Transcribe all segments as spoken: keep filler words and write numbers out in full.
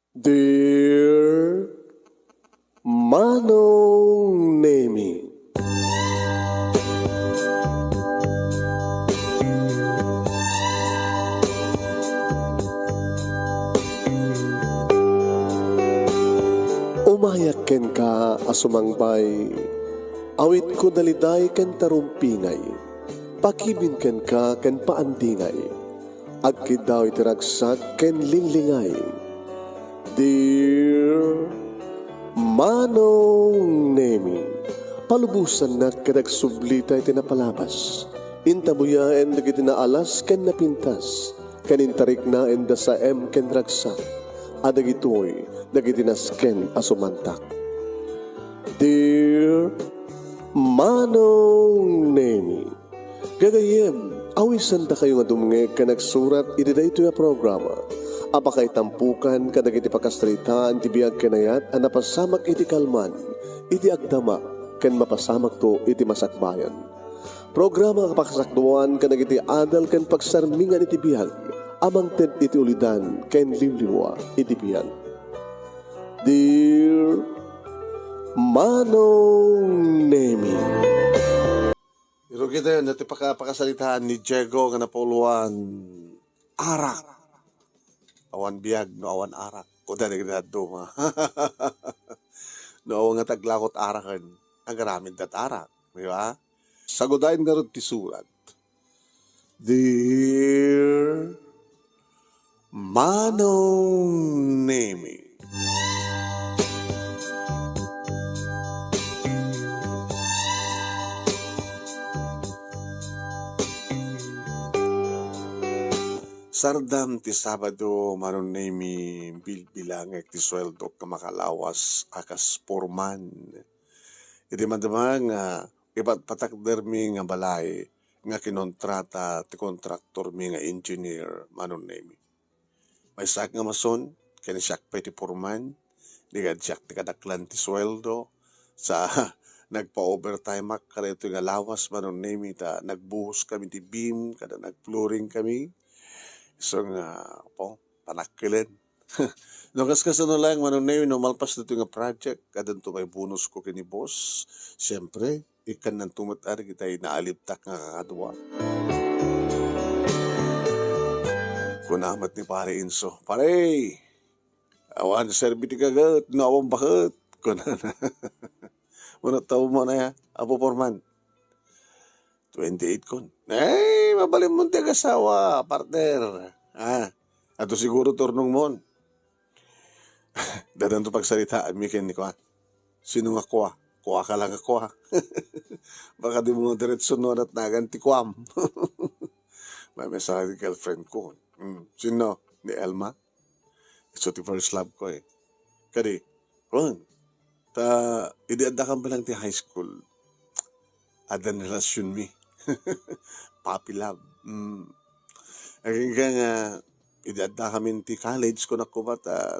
Dear Manong Nemi. Umayak kenka a sumangbay, awitko daliday ken tarumpingay, pakibin kenka ken paandingay. Agkiddaw iti ragsak ken linglingay. Dear Manong Nemi, palubosannak ket agsublita iti napalabas. Intabuyaen dagiti naalas ken napintas, ken intariknaen da saem ken ragsak, a dagitoy dagiti nasken a sumantak. Dear Manong Nemi, gagayyem, awisandakayo nga dumngeg ken agsurat iti daytoy a programa a pakaitampukan kadagiti pakasaritaan ti biag ken ayat a napasamak iti kalman, iti agdama, ken mapasamakto iti masakbayan. Programa a pakasakduan kadagiti adal ken pagsarmingan iti biag a mangted iti ulidan ken liwliwa iti biag. Dear Manong Nemi. Irugitayon, dati paka-, pakasaritaan ni Diego nga napauluan, arak. Awan biag no awan arak. Kuda ni ginaduma. No awan nga taglakot araken, agaramid dat arak, di ba? Sagudayen ngarud ti surat. Dear Manong Nemi. Sardam ti Sabado, Manong Nemi, bilbilangek ti sueldok nga makalawas a kas foreman. Idi madama nga ipatpatakdermi nga balay nga kinontrata ti kontraktormi nga engineer, Manong Nemi. Maysaak nga mason, ken siak pay ti foreman, di kad siak ti kadaklan ti sueldo. Sa nagpa-overtime ak kadaytoy nga lawas, Manong Nemi, ta nagbuhos kami ti beam, kada nag-flooring kami. Isu nga, po, panakkilen. No, kas-, kasano lang, Manong Nemi, no malpas daytoy nga project, addanto pay bonus ko ken ni boss. Siyempre, ikkannanto met ari kitay naalibtak nga kakadua. Kuna met ni Pare Inso, "Pare, awan serbi ti kaget, no awan baket," kunana. Mano taon mo na ya, Apo Foreman? Twenty-eight kon. Eh, mabalin mo ti agasawa, partner. Ah, ato siguro turnong mon. Dadanto pagsaritaan mi ken ni kua. Sino nga kua? Kua ka lang nga kua. Baka di mo nga diretso no anat nagan ti kuam. May mensahe ti girlfriend ko. Hmm. Sino? Ni Elma? Isu ti first love ko eh. Kadi, kuan, ta, idi adda kami lang ti high school, adda ni relasyon mi. Puppy love. Mm. Agingga nga, idi adda kami ti college, kunak ko ba, ta,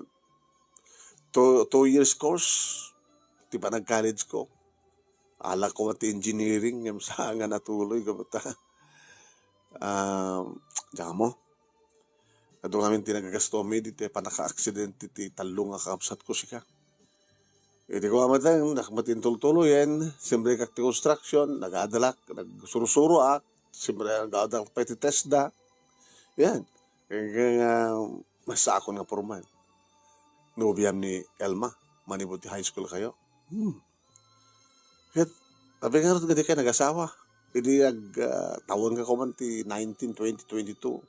two, two years course, ti panag-college ko. Ala ko ti engineering, ngem saan nga natuloy, kabata. Ah, diak ammo. Adu ngamin ti nagagasto mi, di ti panaka-aksidente ti tallo nga kakabsat ko sika. Iti ko amateng, nak matintultuloyen, siyempre kak ti construction, nagadalak, nagsurusuroak, siyempre nagadalak pay ti TESDA. Yan. Kaya nga, masakon nga foreman. Nobiam ni Elma, manipud ti high school kayo. Hmm. Ket, abi ngarud nga dika nagasawa. Idi ag-, ah, tawen ka kuman ti nineteen twenty twenty-two.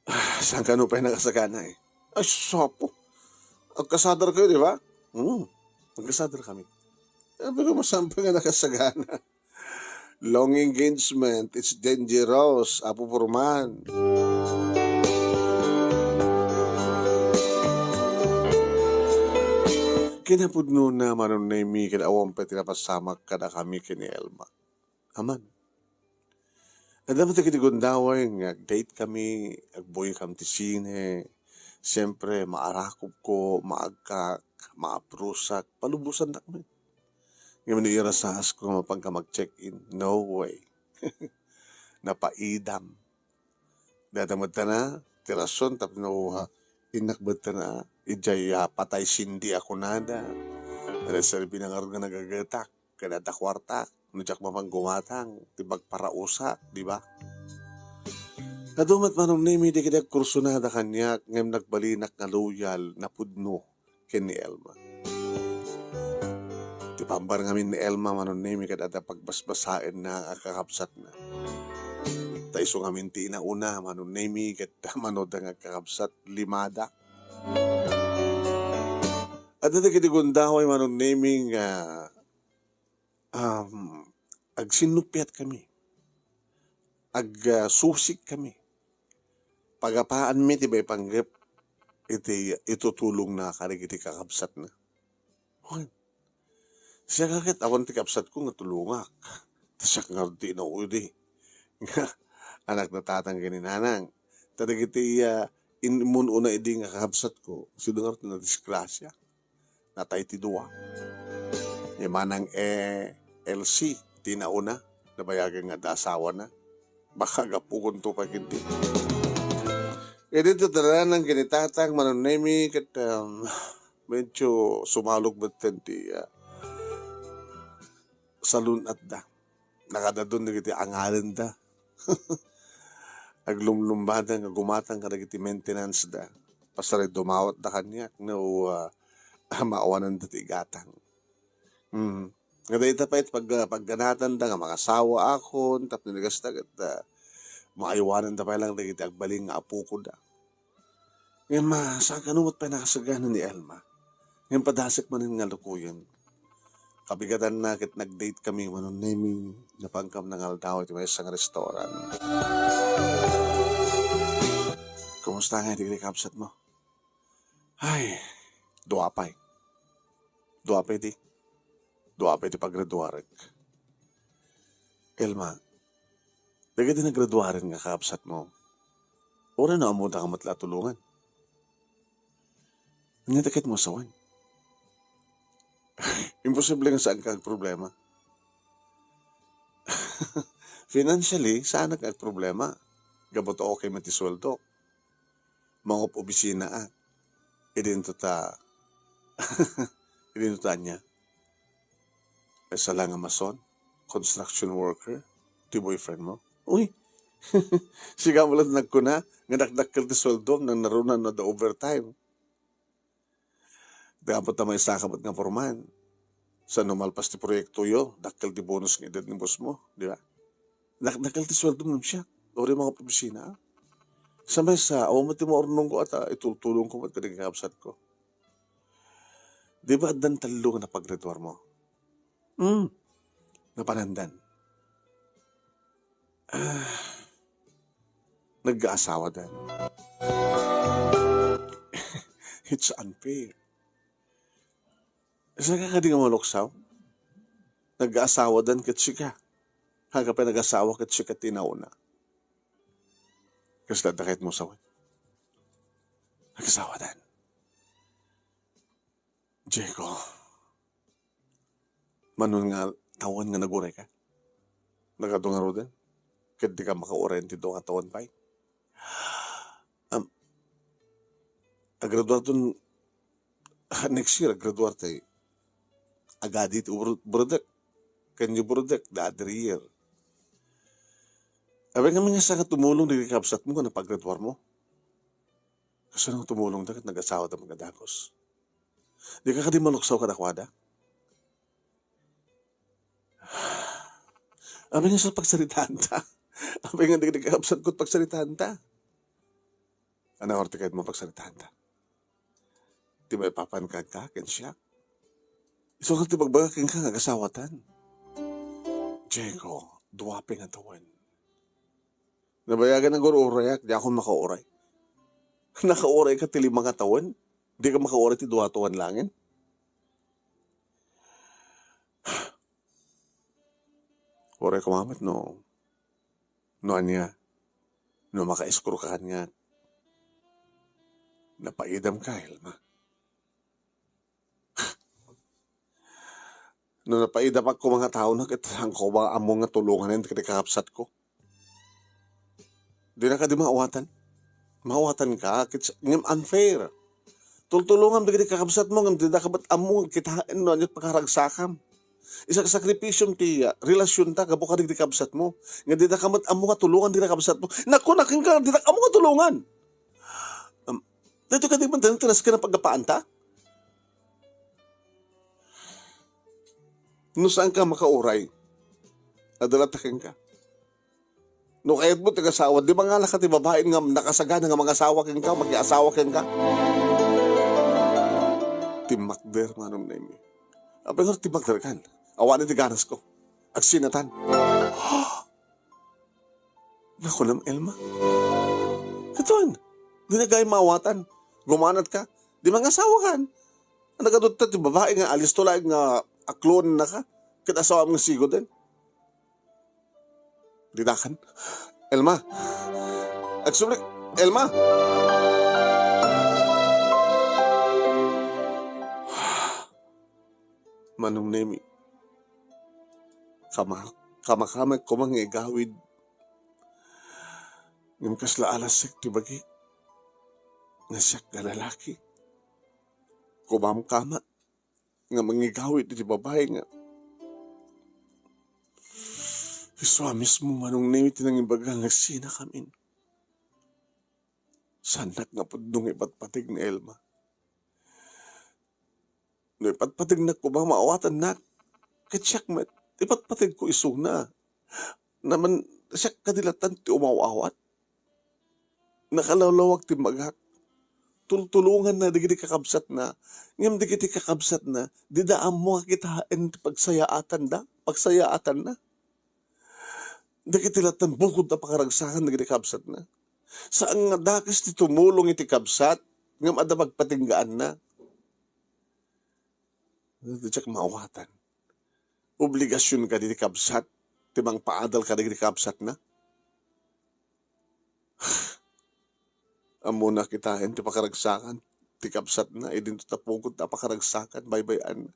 Ah, saan kano pay nakasagana eh? Ay, sapo. Agkasadar kayo, di ba? Hmm. Agkasadar kami. Sabi ko, masampa nga nakasagana. Long engagement, it's dangerous, Apo Purman. Kinapudno na, Manong Nemi, ket awan pay ti napasamak kadakami ken ni Elma. Aman. Adda met dagiti gundaway nga ag-date kami, agbuy kami ti sine. Siyempre, maarakobko, maagkak, maaprusak, palubosannak met. Ngem no irasasko nga mapanka mag-check-in, no way. Napaidam. Dayta met tana, ti rason tapno Innak betten a, idiay, ah, patay Cindy a kunada. Nagserbina ngarud nga nagagetak, ken adda kuartak, no diak mapan gumatang, ti pagparausak, di ba? Adu met Manong Nemi dagiti agkursunada kaniak, ngem nagbalinak nga loyal, napudno ken ni Elma. Ti pambar ngamin ni Elma, Manong Nemi, ket adda pagbasbasaenna a kakabsatna. Ta isu ngamin ti inauna, Manong Nemi, ket manoda nga agkakabsat, limada. Adda dagiti gundaway, Manong Nemi, nga, um, agsinnuppiatkami. Ag, ah, susikkami. Pagapaanmi ti maipanggep iti itutulongna kadagiti kakabsatna. Wen, siak ket awan ti kabsatko nga tulongak. Ta siak ngarud ti inaudi nga anak ni tatang ken ni nanang. Ta dagiti, ah, immun-una idi nga kakabsatko, sino ngarud ti nadisgrasya? Natay ti dua. Ni Manang, eh, Elsie, ti nauna, nabayagen nga adda asawana. Baka gapukonto pay ketdi. Idi ti taranan ken ni tatang, Manong Nemi, ket, um, medyo sumalog metten ti, ah, salun-atda. Nakadadun dagiti angalenda. Aglumlumbada nga gumatang kadagiti maintenance da. Pasaray dumawat da kaniak no, ah, maawanan da ti igatang. Mm. Nga dayta pay ti pag-, pagganatan da nga mangasawa akon, tapno ni kasta ket, ah, maaywanan da pay lang dagiti agbalin nga apoko da. Ngem, ah, saan kano met pay nakasagana ni Elma? Ngem padasek manen nga lukoyen. Kabigatanna ket nag-date kami, Manong Nemi, napankam nangaldaw iti maysa nga restaurant. Kumusta nga iti kabsat mo? Ay, dua pay. Dua pay di. Dua pay di paggraduarek. Elma, dagiti naggraduaren nga kakabsat mo, uray no ammoda nga met la a tulongan. Ania ti kayat mo a sawen? Imposible nga saanka agproblema. Financially, saanak nga agproblema. Gapu ta okay met ti sueldo. Mangob-obisina, ah. Idinto ta, idinto ta ania? Esa la nga mason, construction worker, ti boyfriend mo? Uy! Sika mo lang nagkuna nga dakdakkel ti sueldom, nang naruna no adda overtime. Dapat ta maisaka met nga foreman. Sa no malpas ti proyektoyo, dakkel ti bonus nga ited ni boss mo, di ba? Dakdakkel ti sueldom ngem siak, uray mangob-obisina. Sa maysa, awan met ti maurnongko a ta itultulongko met kadagiti kakabsatko. Di ba addan tallo nga napaggraduar mo? Hmm. Napanandan. Ah, nagkaasawadan. It's unfair. Saka kadi nga maluksaw? Nagkaasawadan ket sika. Saka pay nagasawa ket sika ti nauna. Kasla adda kayat mo sawen? Nagasawadan. Jeko, manon nga tawen nga nagurayka? Nagadu ngaruden? Ket dika makauray ti dua nga tawen pay? Am, agraduar ton, ah, next year, agraduar tay. Agadi ti bur-, burudek. Ken ni burudek, the other year. Apay ngamin nga saan nga tumulong dagiti kabsat mo nga napagraduar mo? Kasano nga tumulong da ket nagasawa da nga dagus? Di ka kadi maluksaw kadakuada? Apay nga sa pagsaritaanta? Apay nga dagiti kakabsat ko pagsaritaanta? Ano orti kayat mo pagsaritaanta? Ti maipapan kenka ken siak? Isu nga ti bagbaga kenka nga agasawatan. Jeko, dua pay nga tawen. Nabayagan nga ur-urayak, di ako makauray. Nakauray ka ti lima nga tawen? Di ka makauray ti dua tawen laengen? Uray koma met no, no ania, no makaiskur ka kaniak. Napaidam ka, Elma. No napaidam ako mga tao na, ket saan ko ba ammo nga tulongan ken kakabsat ko? Di na kadi maawatan. Mawatanka, ket ngem unfair. Tultulongam dagiti kakabsatmo, ngem dida ka met ammo nga kitaen no ania ti pakaragsakam. Isaksakripisyom ti, ah, relasyonta gapu kadagiti kabsatmo. Nga dida ka met ammo nga tulongan dagiti kabsatmo. Naku, nakenka, dida ka ammo nga tulongan. Um, daytoy kadi man ti nasken a paggapaanta? No saanka makauray, adda latta kenka. No kayatmo ti agasawa, di mangalaka ti babaen nga nakasagana nga mangasawa kenka, makiasawa kenka. Timmakder, Manong Nemi. Apay nga timmakder kan? Awan ti ganasko. Agsinatan. Nakunam, Elma. Katon, di na gayam maawatan. Gumanatka. Di mangasawa kan. Nagadutta ti babae nga alisto laeng nga aklonnaka. Ket asawam nga sigoden. Didakan. Elma. Agsubli. Elma. Manong Nemi. Kama-, kamakamek koma nga igawid. Ngem kasla alasek ti bagik. Nga siak nga lalaki. Kumam kama. Nga mangigawid iti babae nga isu a mismo, Manong Nemi, ti nangibaga nga agsinakamin. Saannak nga pudno nga ipatpateg ni Elma. No ipatpategnak koma, maawatannak. Ket siak met, ipatpategko isuna. Naman, siak kadi lattan ti umaw-awat. Nakalawlawag ti imbagak. Tultulonganna dagiti kakabsatna. Ngem dagiti kakabsatna, dida ammo nga kitaen ti pagsayaatanda, pagsayaatanna. Dagiti lattan bukod a pakaragsakan dagiti kabsatna. Saan nga dakes ti tumulong iti kabsat, ngem adda pagpatinggaanna. Diak maawatan. Obligasion kadi ti kabsat ti mangpaadal kadagiti kabsatna? Ammona kitaen ti pakaragsakan ti kabsatna, idinto ta pukod a pakaragsakan, baybay-anna.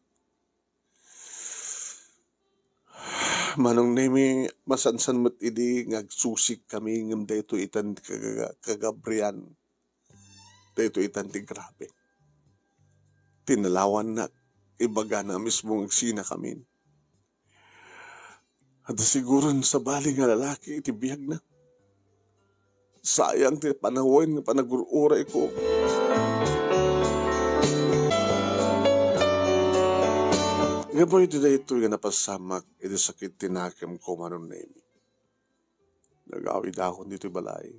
Manong Nemi, masansan met idi nga agsusikkami, ngem daytoy itan ti kaga-, kagabrian. Daytoy itan ti grabe. Tinalawannak, ibagana a mismo nga agsinakamin. Adda siguron sabali nga lalaki iti biagna. Sayang ti panawen nga panagur-urayko. Gapu iti daytoy nga napasamak iti sakit ti nakemko, Manong Nemi. Nagawidakon ditoy balay.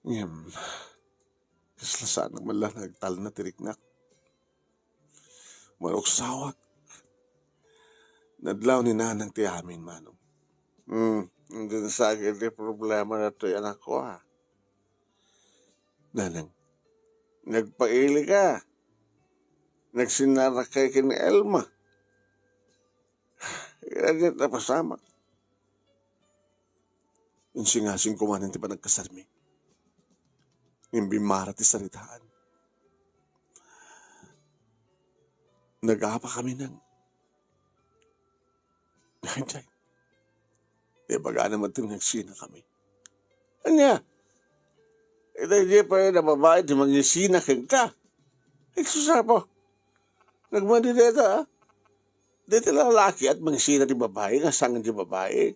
Ngem, kasla saan man la nagtalna ti riknak. Maluksawak. Nadlaw ni Nanang ti amin, Manong. Hmm, hanggang sa ti problema na to, anakko, ah. Nanang, nagpaili ka. Nagsinara ka ken Elma. Kaya napasamak. Insingasing kumanen ti panagkasarmi. Imbimmara ti saritaan. Nagapa kami nang. Ay, ay. Ibagana met ti nga agsinakami. Ania? Ita, di pay na babae ti mangisina kenka. Ay, sus, apo. Nagmadi deta, ah. Deta lalaki at mangisina ti babae, nga saan ti babae.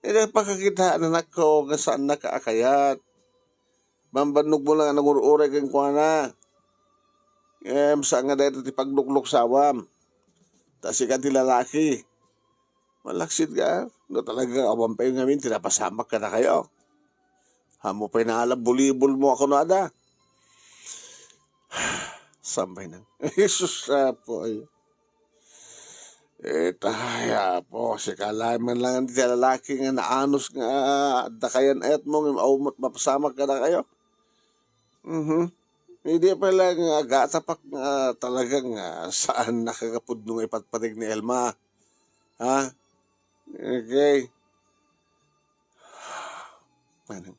Ita, pakakitaan, anakko, nga saannaka a kayat. Bambannogmo lang a nangur-uray kenkuana. Ngem, saan nga dayta ti paglukluksawan. Ta sika ti lalaki. Malaksid ka, no talaga awan pay ngamin ti napasamak kadakayo. Ammo pay naalab bulibulmo a kunada. Sambay nang, Jesus, apo, ay. Itay, apo, sika laeng man lang ti lalaki nga naanus nga adda kayan-ayatmo, ngem awan met mapasamak kadakayo. Mhm. Idi pay lang agatapak nga talagang, ah, saannaka nga pudno nga ipatpateg ni Elma. Ha? Okay. Manang.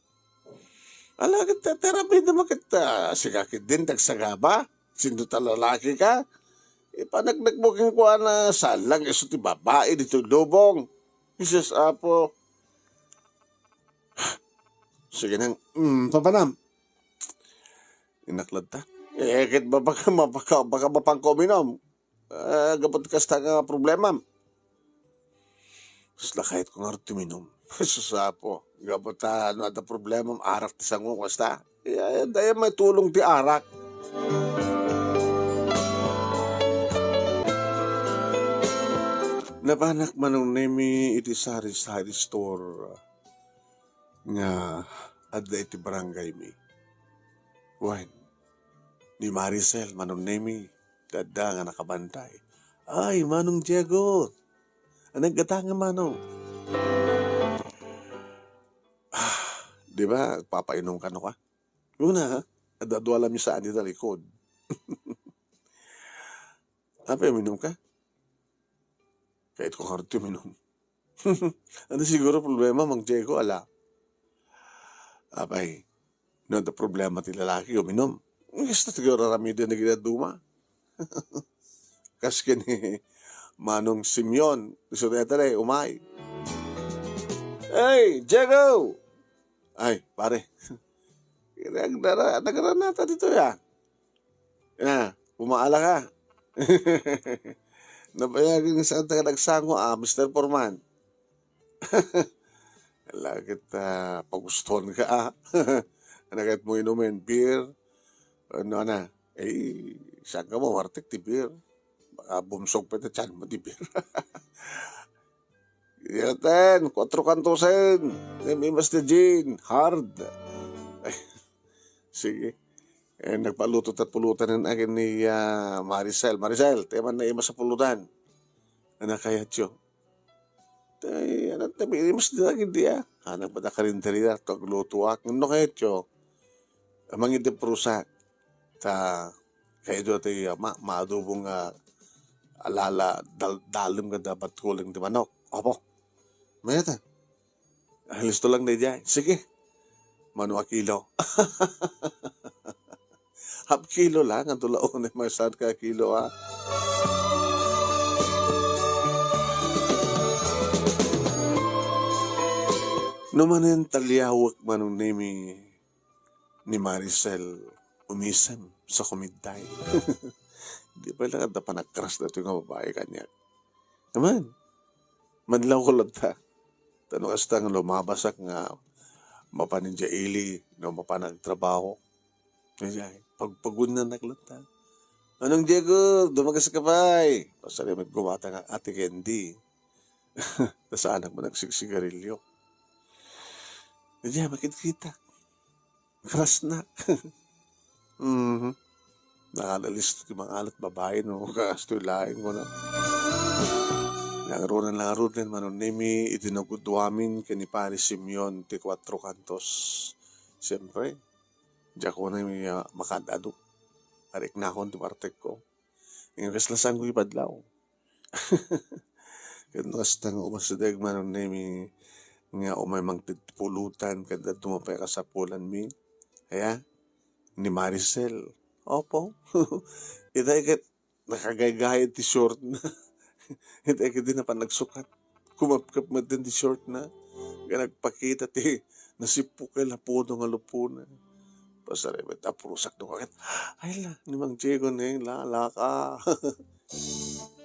Ala, ket ti aramidenmo ket, ah, sika ketdin ti agsagaba. Sinno ta lalaki ka? Ipaneknekmo kenkuana, saan lang isu ti babae ditoy lubong. Jesus, apo. Sige nang, mm, papanam. Innak latta. Eh, ket ba-, baka, baka, baka mapanko uminom. Eh, gapu ti kasta nga problemam. Sus, lakayat ko ngarud ti uminom. Sus, Apo. Gapu ta, no adda problemam, arak ti sango, kasta. Eh, dayta maitulong ti arak. Napanak Manong Nemi iti sari-sari store nga adda iti barangay mi. Wen, ni Maricel, Manong Nemi, ti adda nga nakabantay. Ay, Manong Diego! Anong gatang, Manong? Ah, di ba, papainom kano ka? Una, ha? Adda dua la mi saan ita likod. Apay, uminom ka? Kayat ko ngarud ti uminom. Ano siguro problema, Mang Diego, ala? Apay, no, adda problema ti lalaki, uminom. Kasta ti aramiden dagiti dadduma. Kas ken ni Manong Simeon, isu dayta, eh, umay. Hey, Diego! Ay, pare. Nagdara-, nagranata ditoy, ah. Na, pumaala ka. Nabayagan nga saan ta ka nagsango, ah, Mister Foreman. Ala ket, ah, pagustuhan ka, ah. Ano ket mo inumin? Beer? Ano, ana? Eh, saan ka mo? Wartek ti beer. Baka bumsog pa ti tiyan mo ti beer. Yaten, kuatro kantosen. Naimas ti gin. Hard. Ay, sige. Eh, nagpaluto ta pulutan akin ni, ah, Maricel. Maricel, tayo man naimas sa pulutan. Anak kayatyo. Tay, anak tabi, imas din lagi dia. Anak pada karinderya, to aglutuak. No kayatyo? Amang iti prusa. Ta, kayatyo ti, ah, ma-, maadubong nga alala, dal-, dalem nga dapat kuling ti manok. Opo. Mayata. Ah, listo lang na diay. Sige. Mano a kilo? Half kilo lang, ang tulaon ay may saan ka kilo, ha? No manen taliawek Manong Nemi ni Maricel, umisem sa kumidday. Di pa lang adda panagkras datoy nga babae kaniak. Naman, madlaw ko latta. Tano kasta nga lumabasak nga mapan idiay ili, no mapan agtrabaho. Ay, pagpagunnanak latta. Manong Diego, dumagas ka pay. Pasali met gumata nga Ate Candy. Nasanak mo nagsigsigarilyo. Diay, makit-kita. Krasnak. Mhm. Nakadalisto ti mangalat babae, no? Kastoy laeng ko na. Nangrunan lang aruden Manong Nemi, iti naguduamin ken ni Pari Simeon ti Cuatro Cantos. Siyempre, diak ko na, ah, makad-adu. Ariknakon ti partek ko. Ngem kasla saan ko ipadlaw. Ket no kasta nga umasideg Manong Nemi nga umay mangted pulutan ket adda dumapay a kasapulanmi. Aya? Ni Maricel. Opo. Itay ket nakagaygayad ti short na. Itay ket di na panagsukat. Kumapkap met din ti short na. Nga nagpakita ti nasipukay lapuno nga lupona. Pasaribet a purusak do kaket. Ay la, ni Mang Diego ni lalaka.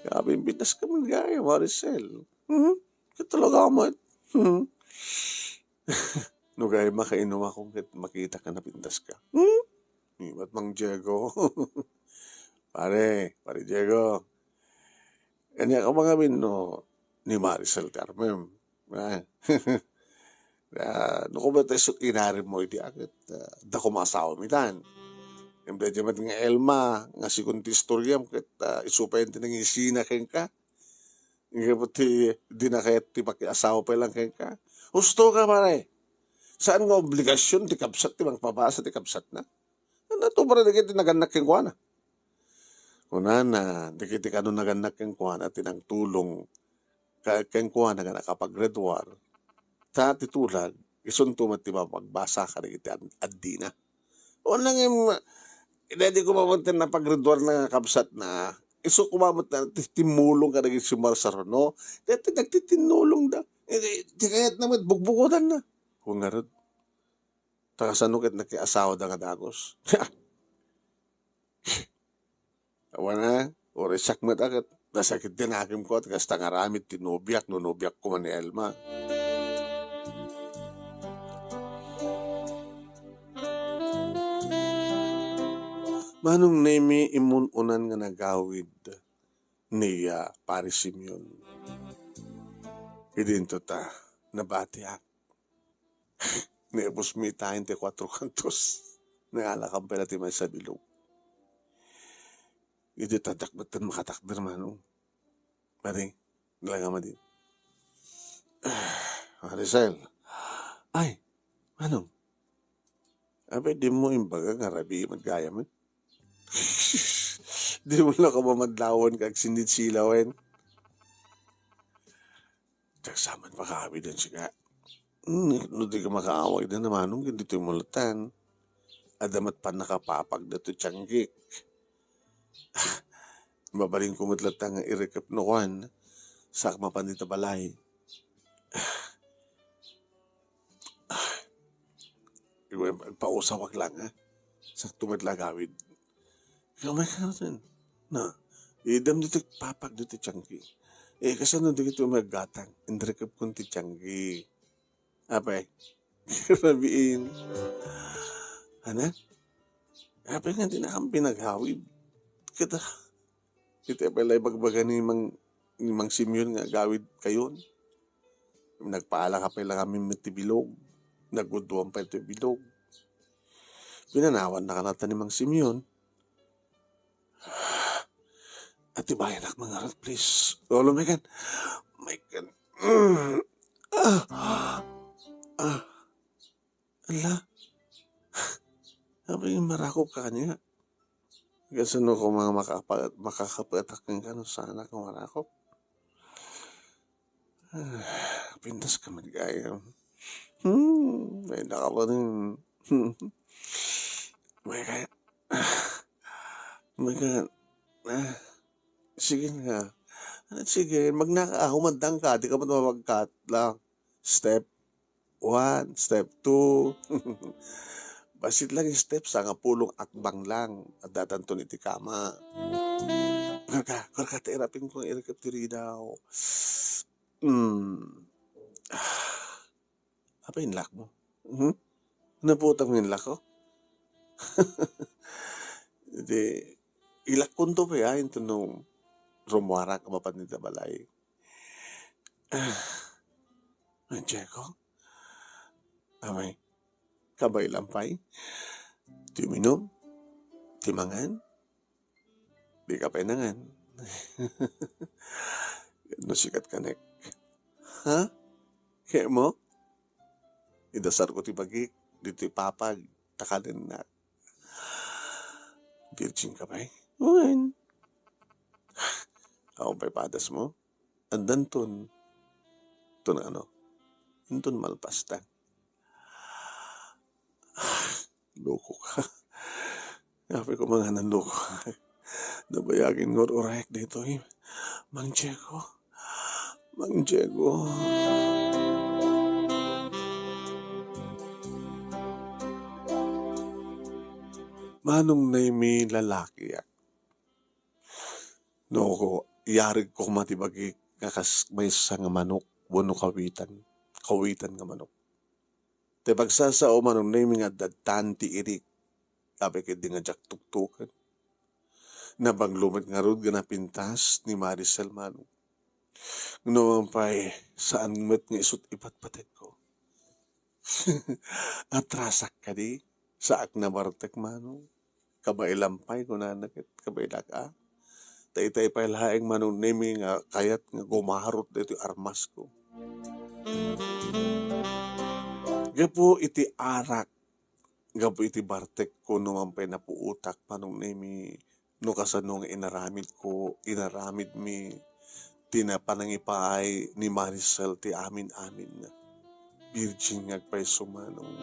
Grabe, pintas ka man gaya, Maricel. Hmm? Ket talaga met. Hmm? No gaya makainom ako ket makita ka napintas ka. Hmm? Ni mat Mang Diego. Pare, Pare Diego. Ania ka mangamin no ni Maricel ti armem. Ah. Ah, no, kung ba't isu-, inarim mo idi aket, ah, da kumasawa mitan. Imbes di met nga Elma, nga sigun ti istoryam, ket, ah, isu pa yan ti nangisina kenka. Nga pati di na kayat ti makiasawa pa lang kenka. Husto ka, pare. Saan nga obligasyon ti kabsat ti mangpabasa ti kabsat na? Ano to, pare, dagiti nagannak kenkuana? Kunana, dagiti kano nagannak kenkuana ti nangtulong ka-, kenkuana nga nakapag-Red War. Ta ti tulag, isunto met ti mapagbasa kadagiti ad-, addina. O nangem, daydi ko mamanten napag-Red War na kabsat na, isu ko mamanten ti timmulong kadagiti sumarsaruno, daydi nagtitinnulong da. Eh, ti kayat na met, bugbugodan na. Kung ngarud, Ta kasano ket nakiasawada nga dagus? Awan a, uray siak met a ket nasakit ti nakemko, ta kasta nga aramid ti nobiak no nobiakko man ni Elma. Manong Nemi, immun-unan nga nagawid ni, ah, Pari Simeon. Idinto ta nabatiak. Naipusmi tayen ti Cuatro Cantos. Nangalakan pay la ti maysa bilog. Idi taddak met ten makatakder, Manong. Pare, talaga madi. Marisel. Ay, Manong. Apay, di mo imbaga nga rabii met gayam, eh? Di mo la ko mamadlawan ka agsindi't silaw, eh. Diak sa met makaawid ken sika. Hmm, no di ka makaawid, na Manong, ken ditoy mo latan. Adda met pannakapapag daytoy tianggik. Mabalinko met latta nga irekep no kuan, saak mapan dita balay. Iwen, agpausawak lang, ha? Sakto met la agawid. Kamay ka natin. Na, idem dito papag dito tianggi. Eh, kasano dito maggatang? Inrekep kun ti tianggi. Apay, rabiin. Ana? Apay nga di na kami pinaghawid. Kita, kita pala ibagbaga ni Mang, ni Mang Simeon nga agawid kayon. Nagpaala ka pala kami met ti bilog. Nagudduan pa ito bilog. Pinanawan na kanata ni Mang Simeon. Atibayan ak mangarot, please. Lolo, Megan. Megan. Mm. Ah. Ah. Ala. Sabi, marakop ka kanya. Kasano ko mga makapa-, makakapatak ng kano sana kung marakop? Ah, pintas ka man gayam. Hmm, may nakapanin. May kaya, may kaya, ah, sige nga. Ano, sige, magnaka, ah, humandang ka, di ka man mapagkat lang. Step one, step two. Basit lang yung step, sangapulong akbang lang. At datanton iti kama. Kurka, kurka, ti irapin kong irikap ti ridaw. Hmm. Apa inlak mo? Hmm? Naputang mo inlak ko? Di, ilak kunto pa ya, into no rumuarak ka mapan dita balay. Ah, Manchego? Amay, kabay lang pay. Ti uminom? Ti mangan? Di ka pay nangan. No sikat kanek. Ha? Kaya mo? Idasar ko ti bagik, ditoy papag, takalennak. Virgin ka pay? Wen. Awan pay padas mo? Addanton. Ton ano? Inton malpasta. Loko ka. Apay ko manganan loko. Nabayagin nga ur-urayak ditoy. Mang Diego. Mang Diego. Manong Nemi, lalakiak. No, ko, yarig ko mati bagik nga kas maysa nga manok, wenno kawitan. Kawitan nga manok. Ti pagsasao, Manong Nemi, nga adda tan ti irik. Apay ket di nga diak tuktuken. Nabanglo met ngarud nga napintas ni Maricel, Manong. Ngem pay, saan met nga isut ipatpategko. Atrasak kadi? Saak nabartek, Manong. Kabailam pay, kunana ket kabailak a. Ta itay pay laeng, Manong Nemi, nga kayat nga gumarot daytoy armasko. Gapu iti arak, gapu iti bartekko, no man pay napuotak, Manong Nemi, no kasano nga inaramidko, inaramidmi, ti napanangipaay ni Maricel ti amin-amin. Virgin nga agpayso, Manong.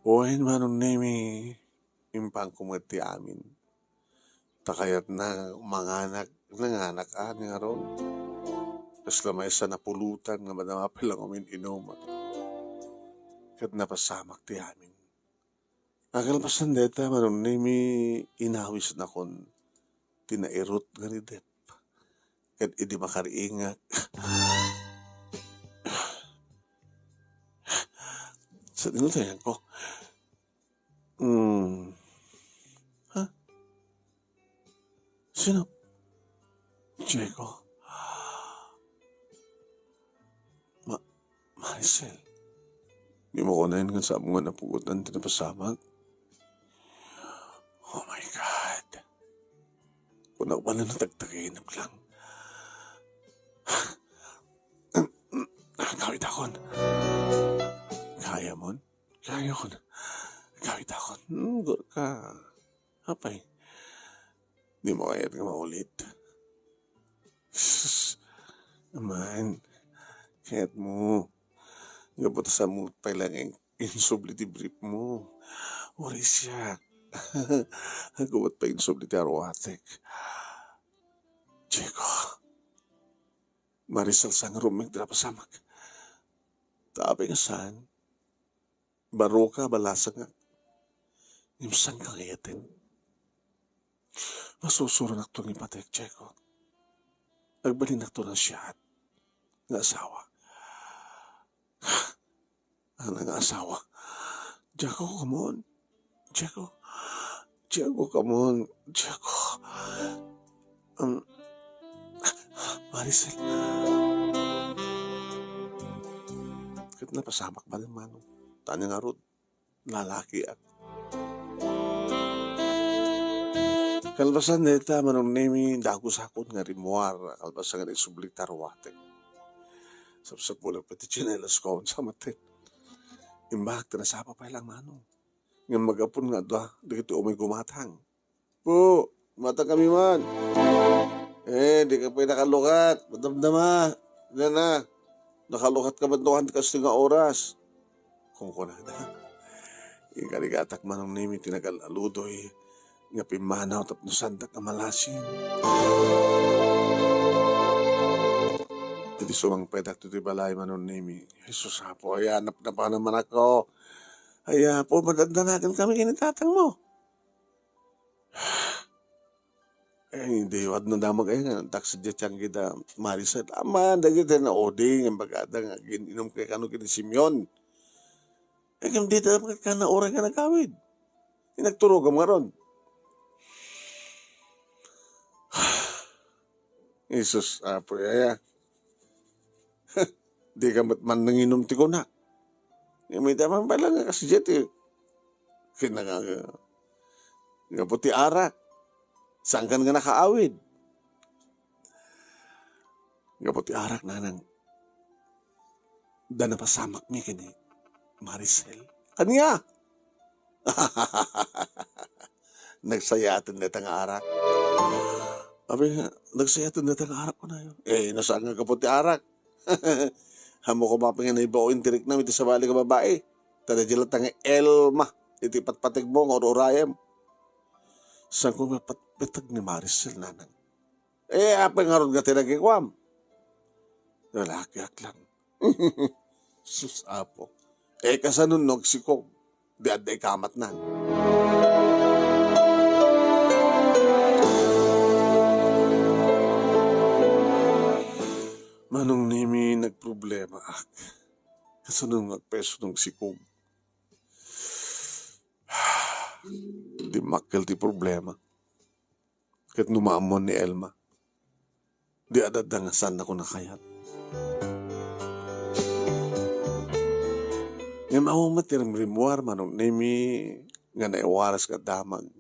Wen, Manong Nemi, impanko met ti amin. Ta kayatna manganak, nanganak a ni ngarud. Kasla maysa napulutan nga madama pay lang umin-inum. ket napasamak ti amin. Kalpasan dayta, Manong Nemi, inawisnakon ti nairut nga ridep. Ket idi makariingak, sa dinutayan ko. Hmm. Ha? Sino? Diego. Ma-, Maricel. Di mo kunayan nga saan mo nga napugotan ti napasamak? Oh my God. Kunak ba na natagtagin lang? Kawit akon. Kaya mon? Kaya ko na. Kawit akon. Hmm, gur ka. Apay, di mo kayat nga maulit? Sus, aman, kayat mo. Gapu ta saan mo pay lang in-, insubli ti brief mo. Uray siak. Gapu ta insubli ti aruatek. Diego, Maricel, saan nga rumbeng ti napasamak? Ta apay nga saan? Baro ka, balasangak. Ngem saan ka nga iyaten? Masusuronakto nga ipateg, Diego. Agbalinakto na siak nga asawa. Ana nga asawa? Diego, come on. Diego. Diego, come on. Diego. Um, Maricel. Ket napasamak ba, Manong? Tanya nga rod. Lalakiak. Kalpasan dayta, Manong Nemi, dagusakon nga rimmuar, kalpasan nga naisubli ti aruatek. Sapsapulak pay ti tsinelas ko, sa maten. Imbag ti nasapa pay lang, Manong. Ngem maggapon nga adda dagiti umay gumatang. Po, mata kami man. Eh, di ka pay nakalukat. Madamdama. Nana, nakalukat ka man tuan kas nga oras. Kunkunada. Ikarigatak, Manong Nemi, ti nagal-aludoy nga pimmanaw tapno saandak a malasin. Idi sumangpedak ti balay, Manong Nemi. Jesus, Apo, ay, anap na pa naman ako. Ay, Apo, madadanagan kami kini tatang mo. Eh, di, wadna damag ay nga, taksi di tiyanggi da Maricel. Ama, dagiti na odi, nga bagada nga gin-, inum kay kano kini Simeon. Eh, kam di ta ka na oray nga nagawid. Inagturogam nga ron. Jesus, Apo, yaya. Di ka met man nanginom ti kunak. Ngem ita man pala nga kas diay ti kinanga-, nga puti arak. Saan kan nga nakaawid? Nga puti arak, nanang. Da napasamakmi ken ni Maricel. Ania? Nagsayaten dayta nga arak. Abi nga, nagsayaten dayta nga arak kunayo. Eh, no saan nga gapu ti arak? Ammok koma pay nga naibaon ti riknam iti sabali nga babai. Ta daydiay latta nga Elma iti patpategmo nga ur-urayem. Saan ko nga patpateg ni Maricel, nanang? Eh, apay ngarud nga tinagikuam? Lalakiak lang. Sus, Apo. Eh, kasano no agsikog? Di adda ikamatnan. Manong Nemi, nagproblemaak. Kasano nga agpeso no agsikog? Dimmakkel ti problema. Ket no maammuan ni Elma, di adda nga saannako a kayat. Ngem awan met ti rimrimmuar, Manong Nemi, nga naiwaras nga damag.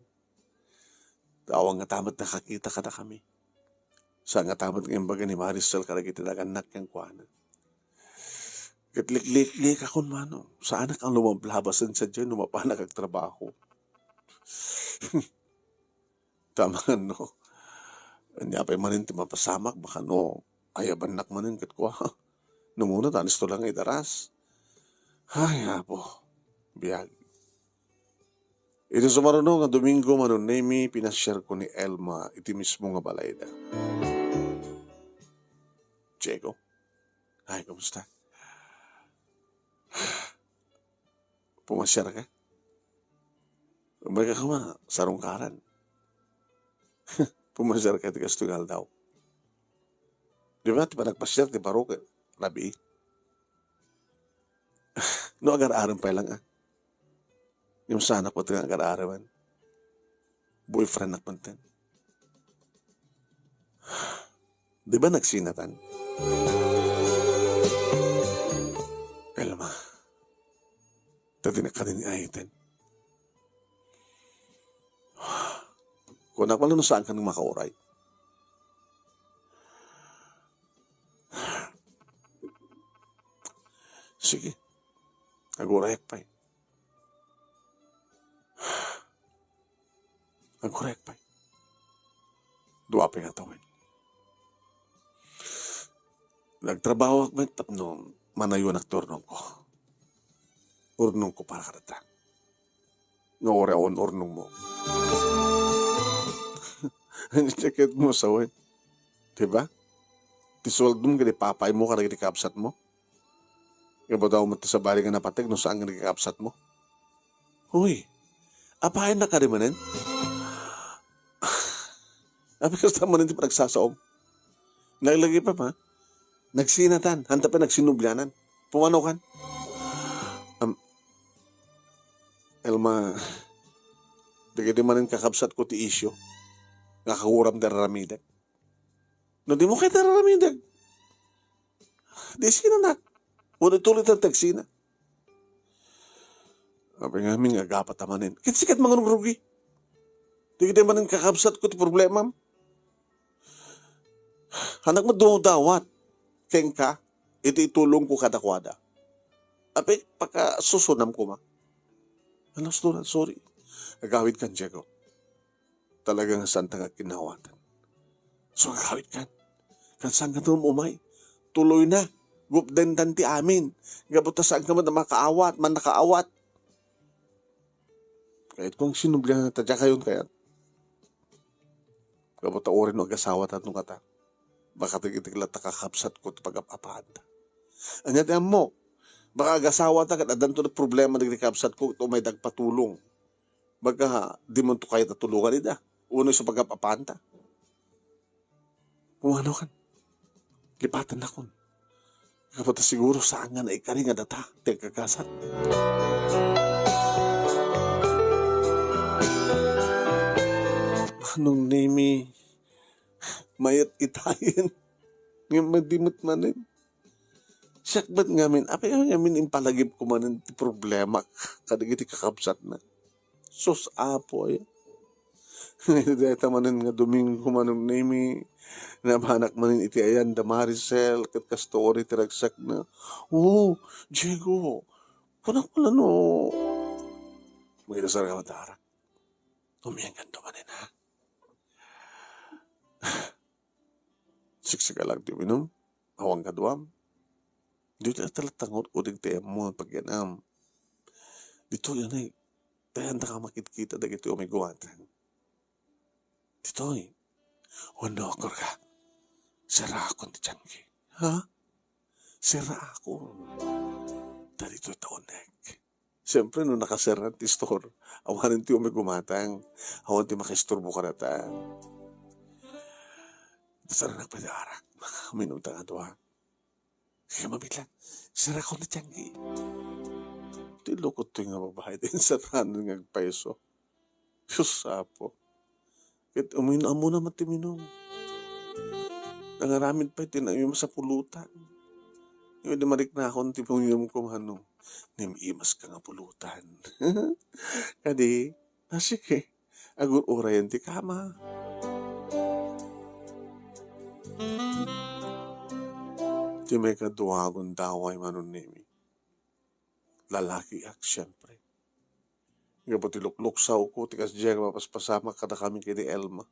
Ta awan ngata met nakakita kadakami. Saan ngata met nga imbaga ni Maricel kadagiti nagannak kenkuana. Ket likliklikakon, Manong. Saanak a lumablabasen sadiay no mapanak agtrabaho. Tama nga no. Ania pay manen ti mapasamak, baka no ayabannak manen ket kua. No muna, tanis to lang idaras. Ay, Apo. Biag. Iti sumaruno nga Domingo, Manong Nemi, pinasiarko ni Elma iti mismo nga balayda. Diego? Ay, kumusta? Pumasiar ka? Umay ka koma, sarungkaran. Pumasiar ka ti kastoy nga aldaw. Di ba, ti panagpasiar ti baro ket rabii? No, agar-arem pay lang, ah. Yung sanak mo nga agar-areman. Boyfriend ak man ten. Di ba nagsinatan? Elma, dati na kadin ay ten. Kunak pala no saan ka nang makauray. Sige. Agurayak pay. Agurayak pay. Dua pay nga tawen. Nagtrabaho ak met tapno manayon ak ti urnongko. Urnongko para kadata. Nga uray awan urnongmo. Ania ti ket mo sawen? Di ba? Ti sueldom ket ipapaymo kadagiti kabsatmo. Nga bataw met ti sabali nga napateg no saan nga nagkakabsatmo. Hoy, apayen na kadi manen? Apay kasta manen ti panagsasaom? Laglagipa, ha? Nagsinatan, hanta pay nagsinublianan. Pumano kan? Am, Elma, dagiti manen kakabsatko ti isyu nga kaguram ti raramidek. No di mo kayat raramidek, di sinanak. Wano ituloy tan tagsina. Apay ngamin nga agapa ta manen. Ket sika ti mangrugrugi. Dagiti manen kakabsatko ti problemam. Anak mo dumawdawat kenka iti itulongko kadakuada. Apay, pakasusonam koma. Alas Dora, sorry. Agawid kan, Diego. Talaga nga saan ta nga kinawatan. So, agawid kan. Kan saan ka tum-, umay? Tuloy na. Gupden tan ti amin. Gapu ta saan ka man makaawat, man nakaawat. Kayat kong sinublian ta diak kayon kayat. Gapu ta uray no agasawa ta no kata. Baka dagiti latta kakabsatko ti pagap-apaanta. Ania ti ammo? Baka agasawa ta ket addanto ti problema dagiti kabsatko ket umay dagpatulong. Baka dimonto kayat a tulongan ida. Uno sa pagap-apaanta. Pumano kan? Lipatennakon. Gapu ta siguro saan nga naikari nga data ti agkakasat. Manong Nemi, mayat itayen. Ngem madi met manen. Siak met ngamin, apay ngamin impalagipko manen ti problemak kadagiti kakabsatna. Sus, Apo, ay. Dayta manen nga Domingo, Manong Nemi, nabanak manen iti ayan da Maricel, ket kastoy ti ragsakna. Oh, Diego, kunak pala no. Magidasar ka, Madara. Umiyan kanto manen, ha? Siksika lang ti uminum. Awan kaduam. Ditoy ta latta nga ud-udeg ti ammo nga pagyan-am. Ditoy, anay, ta ayanka makitkita dagiti umay gumatang. Ditoy, wenno, agurga, serraakon ti tiangki. Ha? Serraakon. Ta ditoy ta uneg. Siyempre, no nakaserra ti store, awanen ti umay gumatang, awan ti makaisturbo kadata. Saan a nagpadarak? Uminum ta nga dua. Kaya mabitlang, serraakon ti tiangki. Ti lukot toy nga babae, ti inserranan nga agpayso. Sus, Apo. Ket umin-, ammona met ti uminum. Nangaramid pay ti naimas a pulutan. Ngem idi mariknakon ti panginumko, Manong, naimas ka nga pulutan. Kadi, asike, agur-urayan ti kama. Ti maikadua a gundaway, Manong Nemi. Lalakiak, siempre. Gapu ti lukluksawko, ti kasdiay nga mapaspasamak kadakami ken ni Elma.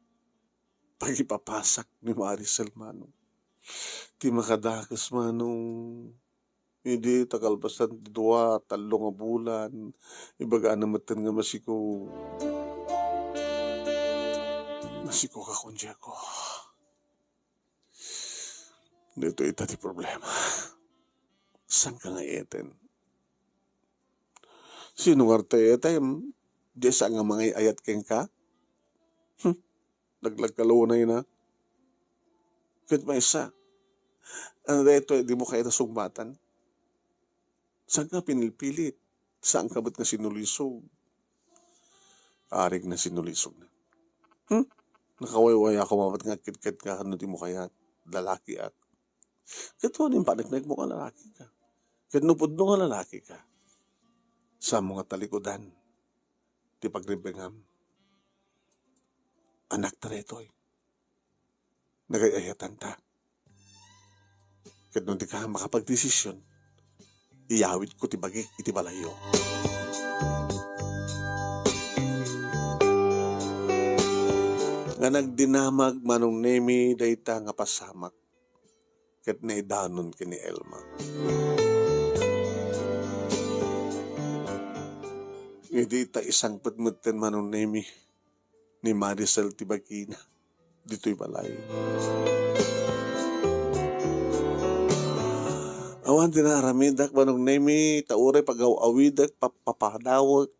Pagipapasak ni Maricel, Manong. Ti makadakes, Manong. Idi ta kalpasan ti dua, tallo nga bulan, ibagana metten nga masiko. Masiko ka kon Diego. Dito ita ti problema. Saan ka nga eten? Sino nga arta ita, em? Diay saan nga mangay-ayat kenka? Hmm, naglagkalunayna. Ket maysa, ano daytoy, dimo kayat a sungbatan? Saan nga pinilpilit? Saan ka met nga sinulisog? Arig na sinulisog na. Hmm? Nakawayway ako mapat nga agkitkat ka no dimo kayat. Lalakiak. Ket wen, impaneknek mo nga lalaki ka. Ket no pudno nga lalaki ka, saanmo nga talikudan ti pagribbengam. Anakta daytoy. Nagay-ayatanta. Ket no dika makapagdesisyon, iyawidko ti bagik iti balayyo. Nga nagdinamag Manong Nemi dayta nga pasamak ket naidanon ken ni Elma. Idi ta isangpet metten Manong Nemi ni Maricel ti bagina ditoy balay. Awan ti naaramidak, Manong Nemi, ta uray pagaw-awidek, pap-, papadawek,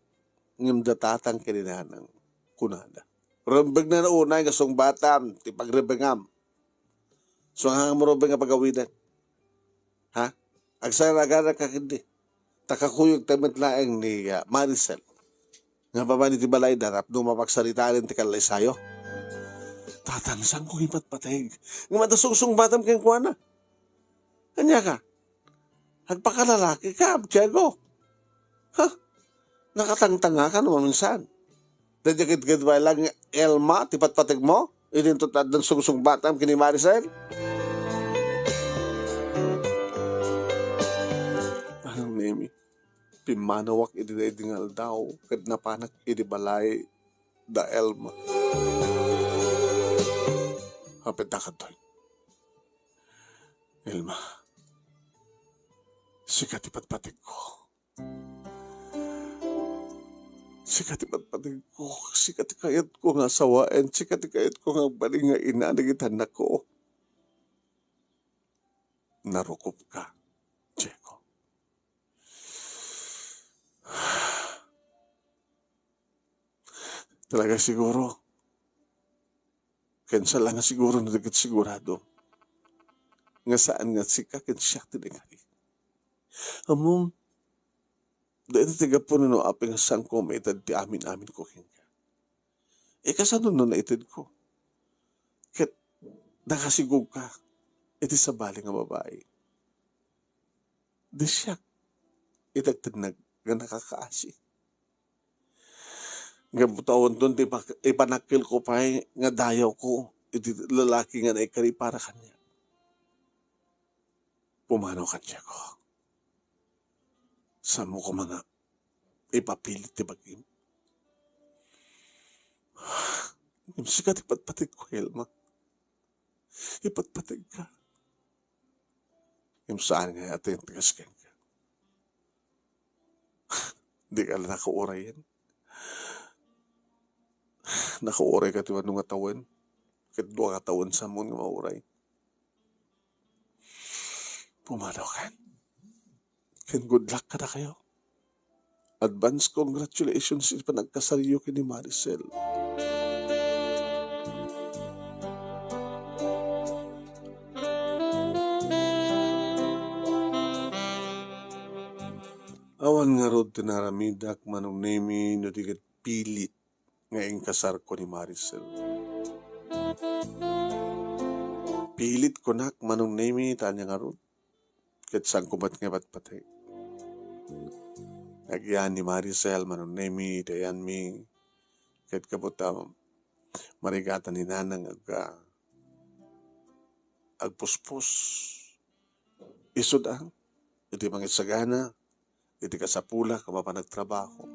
ngem datatang ken ni nanang, kunada. Rumbeng na no unay nga sungbatam ti pagribbengam. Saan nga rumbeng nga pagawiden? Ha? Agsaragana ka ketdi. Ta kakuyogta met laeng ni, ah, Maricel nga babaen iti balayda tapno mapagsaritaen ti kallaysayo. Tatang, saanko nga ipatpateg. Ngem adda sungsungbatam kenkuana. Ania ka? Agpakalalaki ka, Diego. Ha? Nakatangtanga ka no maminsan. Daydi ket, ket balang Elma ti patpateg mo? Idinto ta addan sungsungbatam ken ni Maricel? Manong Nemi, pimmanawak idi daydi nga aldaw ket napanak idi balay da Elma. Hapit da kadtoy. Elma, sika ti patpategko. Sika ti patpategko, sika ti kayatko nga asawaen, sika ti kayatko nga agbalin nga ina dagiti annakko. Narukopka, Diego. Talaga siguro, ken saan la nga siguro no di ket sigurado nga saan nga sika ken siak ti nagari. Ammom, dayta ti gapu no apay nga saanko maited ti amin-aminko kenka. E, kasano no naitedko? Ket nakasigogka iti sabali nga babai. Di siak iti agtednag nga nakakaasi. Ngem ta awanton ti ipak-, ipanakkelko pay nga dayawko iti lalaki nga naikari para kaniak. Pumanaw ka, Diego. Saanmo koma nga ipapilit ti bagim. Ngem sika ti patpategko, Elma. Ipatpategka. Ngem saan nga iti ti kas kenka. Dika la nakaurayen. Nakaurayka ti mano nga tawen. Ket dua nga tawen saanmon nga mauray. Pumanaw ken. Ken good luck kadakayo. Advance congratulations iti panagkasariyo ken ni Maricel. Awan ngarud ti naramidak, Manong Nemi, no di ket pilit nga inkasarko ni Maricel. Pilit kunak, Manong Nemi, ta ania ngarud? Ket saanko met nga ipatpateg. Agyaan ni Maricel, Manong Nemi, iti ayanmi, ket gapu ta marigatan ni Nanang ag-, agpuspos. Isut' a, iti mangisagana, iti kasapulak a mapan agtrabaho.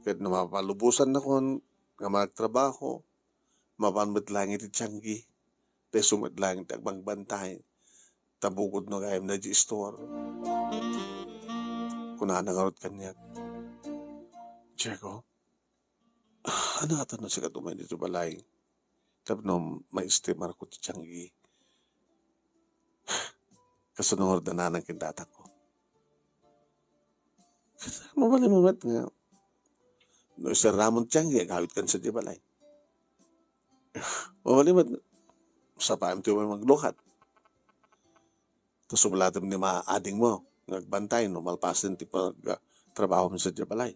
Ket no mapalubosannakon nga managtrabaho, mapan met laeng iti tianggi, ta isu met laeng ti agbangbantay, ta bukod no gayam na di istor. Kunana ngarud kaniak, "Diego, ania ngata no sika umay ditoy balay tapno maestimarko ti tianggi? Kasano ngarud a nanang ken tatangko?" Mabalin mo met nga, no iserramon ti tianggi, agawidkan sadiay balay. Mabalin met, sapaem ti umay maglukat. Ta sublatem ni maadingmo nga agbantay no malpasen ti pagtrabahom sadiay balay.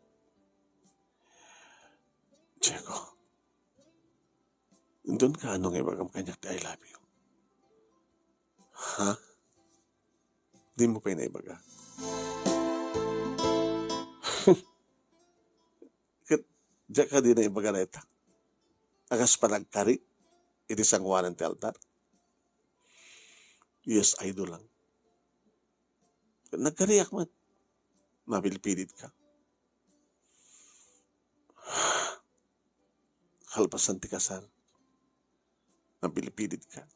Diego, inton kaano nga ibagam kaniak ti I love you? Ha? Dimo pay naibaga? Ket diak kadi naibaga dayta? A kas panagkari iti sangoanan ti altar? Yes, I do lang. Nagkariak met. Mapilpilitka. Kalpasan ti kasar, mapilpilitka.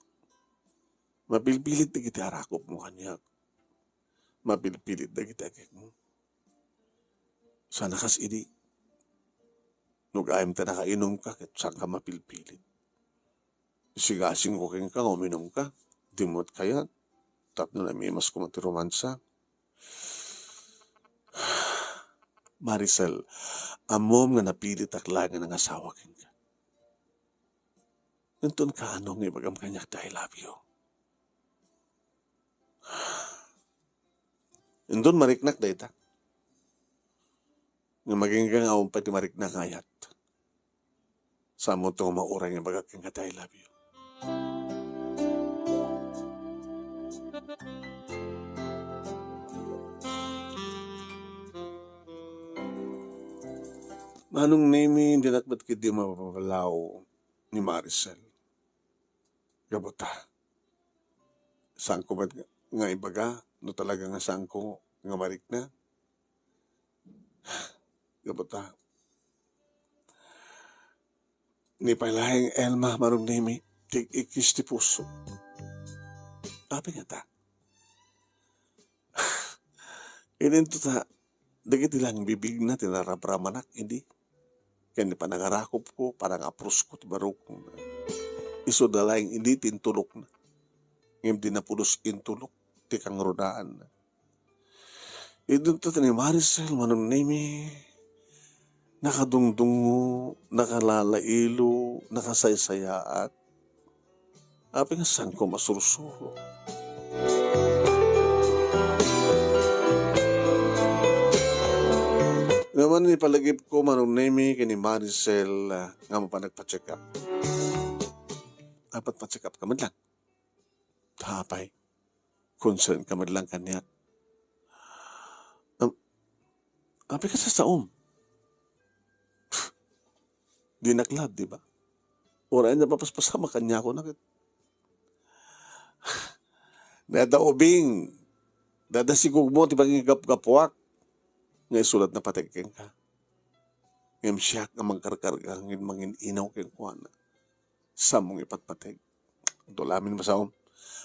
Mapilpilit dagiti arakupmo kaniak. Mapilpilit dagiti agekmo. Sana kas idi, no gayyem ta nakainumka, ket saanka mapilpilit. Isigasingko kenka nga uminumka. Dimo met kayat. Tapno namimasko met ti romansa. Maricel, ammom nga napilitak laeng nga nangasawa kenka. Inton kaano nga ibagam kaniak ti I love you? Inton mariknak dayta, nga maginggangawon pay ti mariknak nga ayat. Saanmo to nga mauray nga ibagak kenka ti I love you? Manong Nemi, dinak met ketdi mapapalaw ni Maricel. Gapu ta, saanko met nga ibaga no talaga nga saanko nga marikna? Gapu ta, ni pay laeng Elma, Manong Nemi, ti ikkis ti puso. Apay ngata? Idinto ta, dagiti lang bibigna ti narabramanak idi. Ken ni panangarakupko, panangaprusko ti barukna. Isu da laeng idi ti intulokna. Ngem di napulos intulok ti kangrunaanna. Idinto ni Maricel, Manong Nemi, nakadungdungngo, nakalalailo, nakasaysayaat. Apay nga saanko masursuro? Ngem ipalagipko, Manong Nemi, ken ni Maricel, ah, nga mapan nagpa-check up. Dapat pa-check up ka met lang. Ta apay, concern ka met lang kaniak. Am, apay ka sasaom? Dinak love, di ba? Uray ania papaspasamak kaniak, kunak. Dada ubing, dada sigugmo ti pangigapgapuak, nga isu latta ti napateg kenka. Ngem siak nga mangkarkarga ngem mangin-inaw kenkuana. Saanmo nga ipatpateg? Dua lamin masaom.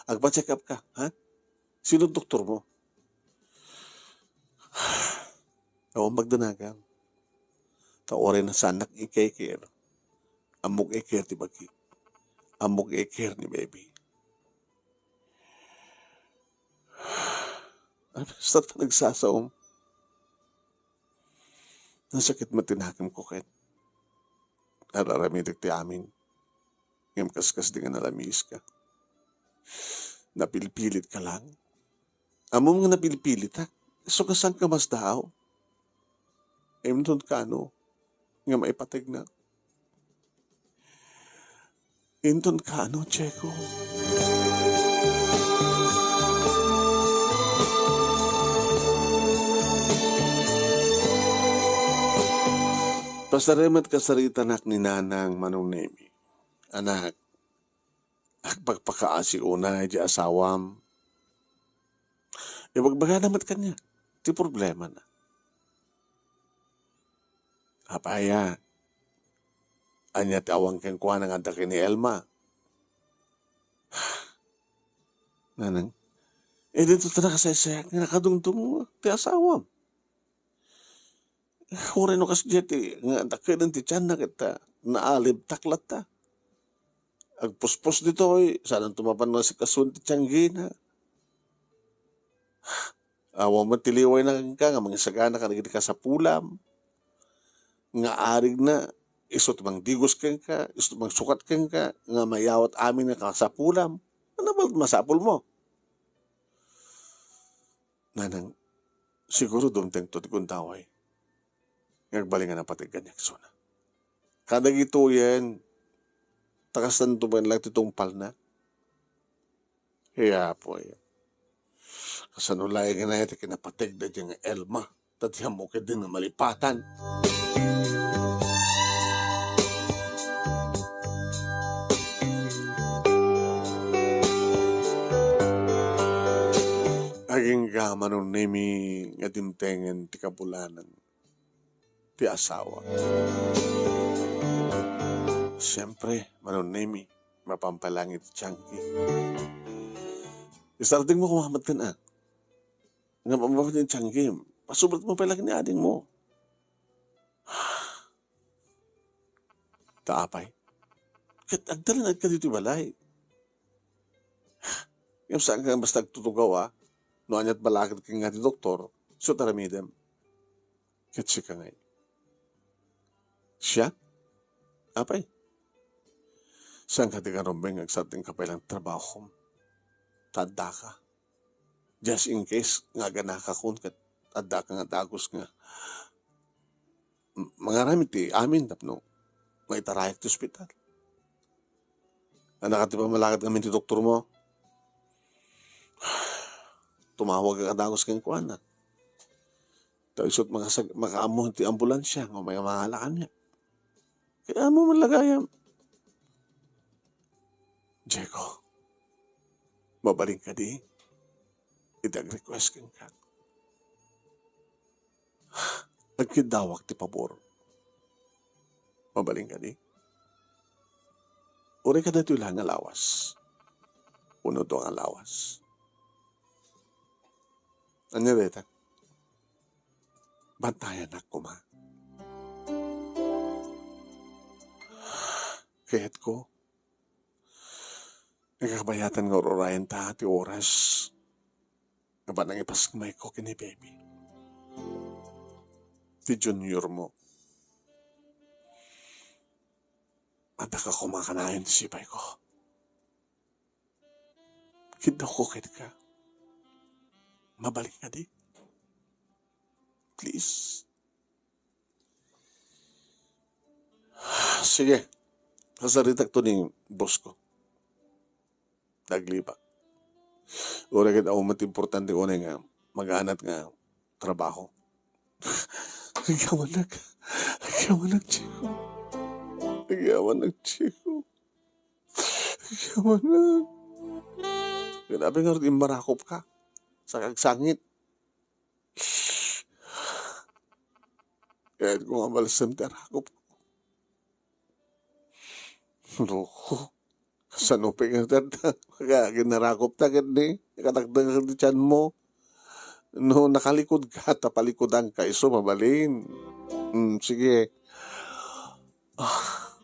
Agpa-check up ka, ha? Sino doktor mo? Awan pagdanagan. Ta uray na saanak i-care. Ammok i-care ti bagi. Ammok i-care ni baby. Basta ta nagsasaom. Nasakit met ti nakemko ket ar-aramidek ti amin. Ngem kaskasdi nga nalamiiska. Napilpilitka lang. Ammom nga napilpilitak. Isu nga saanka masdaaw. Inton kaano nga maipategna. Inton kaano, Checo? Pasarem met kasaritanak ni Nanang, Manong Nemi. Anak, agpakpakaasi unay di asawam. Ibagbagana met kaniak ti problemana. Apay a, ania ti awan kenkuana nga adda ken ni Elma? Nanang, idinto ta nakasaysayak nga nakadungdungngo ti asawam. Uray no kasdiay ti nga dakelen ti tianna ket, ah, naalibtak latta. Agpuspos ditoy, saananto mapan nga asikasuan ti tianggina. Awan met ti liwayna kenka nga mangisagana kadagiti kasapulam nga arigna, isu ti mangdigos kenka, isu ti mangsukat kenka, nga mayawat amin nga kasapulam. Ano ba masapulmo? Nanang, siguro dumtengto ti gundaway nga agbalin nga napateg kaniak isuna. Kadagitoyen, ta kastanto met lang ti tungpalna. Ay, Apo, ay. Kasano laeng nga ti kinapategda diay nga Elma? Ta ti ammo ketdin nga malipatan. Agingga, Manong Nemi, nga dimtengen ti kabulanan ti asawa. Siempre, Manong Nemi, mapampalangit ti tiangki. Isardengmo koma met ken, a. Nga mapampalangit ti tiangki. Pasubratmo pay la ken ni adingmo. Ta apay? Ket agtalinaedka ditoy balay. Ngem saanka nga basta agtutugaw, a? No aniat balakid ken nga ti doktor, isu ti aramidem. Ket sika ngay? Siak? Apay? Saanka ti nga rumbeng nga agsardengka pay lang trabahom? Ta addaka. Just in case nga aganakakon ket addaka nga dagus nga M-, mangaramid ti amin tapno maitarayak ti ospital. Ania ti pammalakad ngamin ti doktormo? Tumawag ka dagus kenkuana. Ta isut' makasag-, makaammo ti ambulansia nga mangala kaniak. Kay ammo man la gayam. Diego, mabalin kadi iti ag-request kenka? Agkiddawak ti pabor. Mabalin kadi? Uray kadaytoy la nga lawas. Wenno dua nga lawas. Ania dayta? Bantayanak koma. Kayatko, nagkabayatan nga ur-urayenta ti oras nga panangipasmayko ken ni baby. Ti juniormo. Addaka koma kanayon ti sipayko. Kiddawko kenka. Mabalin kadi? Please. Sige. Sasaritakto ni boss ko. Naglibak. Uray ket awan met importante unay nga maganat nga trabaho. Agyamanak. Agyamanak, Chico. Agyamanak, Chico. Agyamanak. Grabe nga, immarakop ka. Sa kagsangit. Kayatko nga malsem ti arakop. Loko. Kasano pay nga ita? Kaya ginarakop ta ket ni, nakatakder ti tianmo. No, nakalikod ka, ta palikodanka, isu mabalin. Mm, sige. Ah,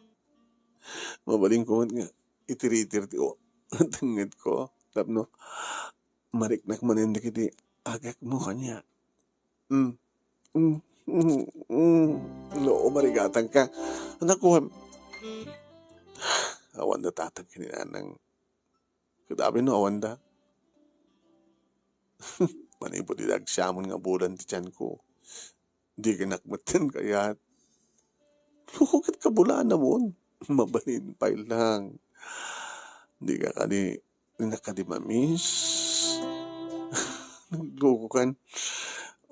mabalin ko met nga itiritir ti o-, tengnged ko. Tapno, mariknak manen dagiti agekmo kaniak. Mm. Mm, mm, mm. No, marigatan ka. Anak ko, awan da tatang ken ni nanang. Ket apay no awan da? Manipud iti agsiamon nga bulan ti tianko. Di ka nakmetten kayat. Loko ket kabulanamon. Mabalin pay lang. Di ka kadi Dinak kadi ma-miss. Nagluko kan.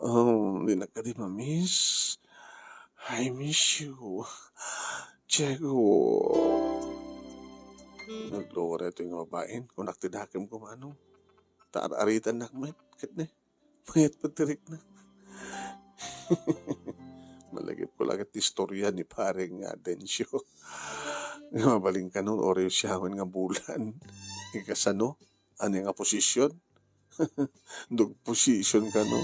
Oh, dinak kadi ma-miss. I miss you. Diego. Nagluko daytoy nga babaen. Kunak ti dakem kumano. Ta ar-aritannak met. Ket ne. Mayat pay ti rikna. Malagipko la ket ti istorya ni Pare nga Dencio. Nga mabalin kano, uray siawen nga bulan. Ikasano? Ania nga posisyon? Dog posisyon kano?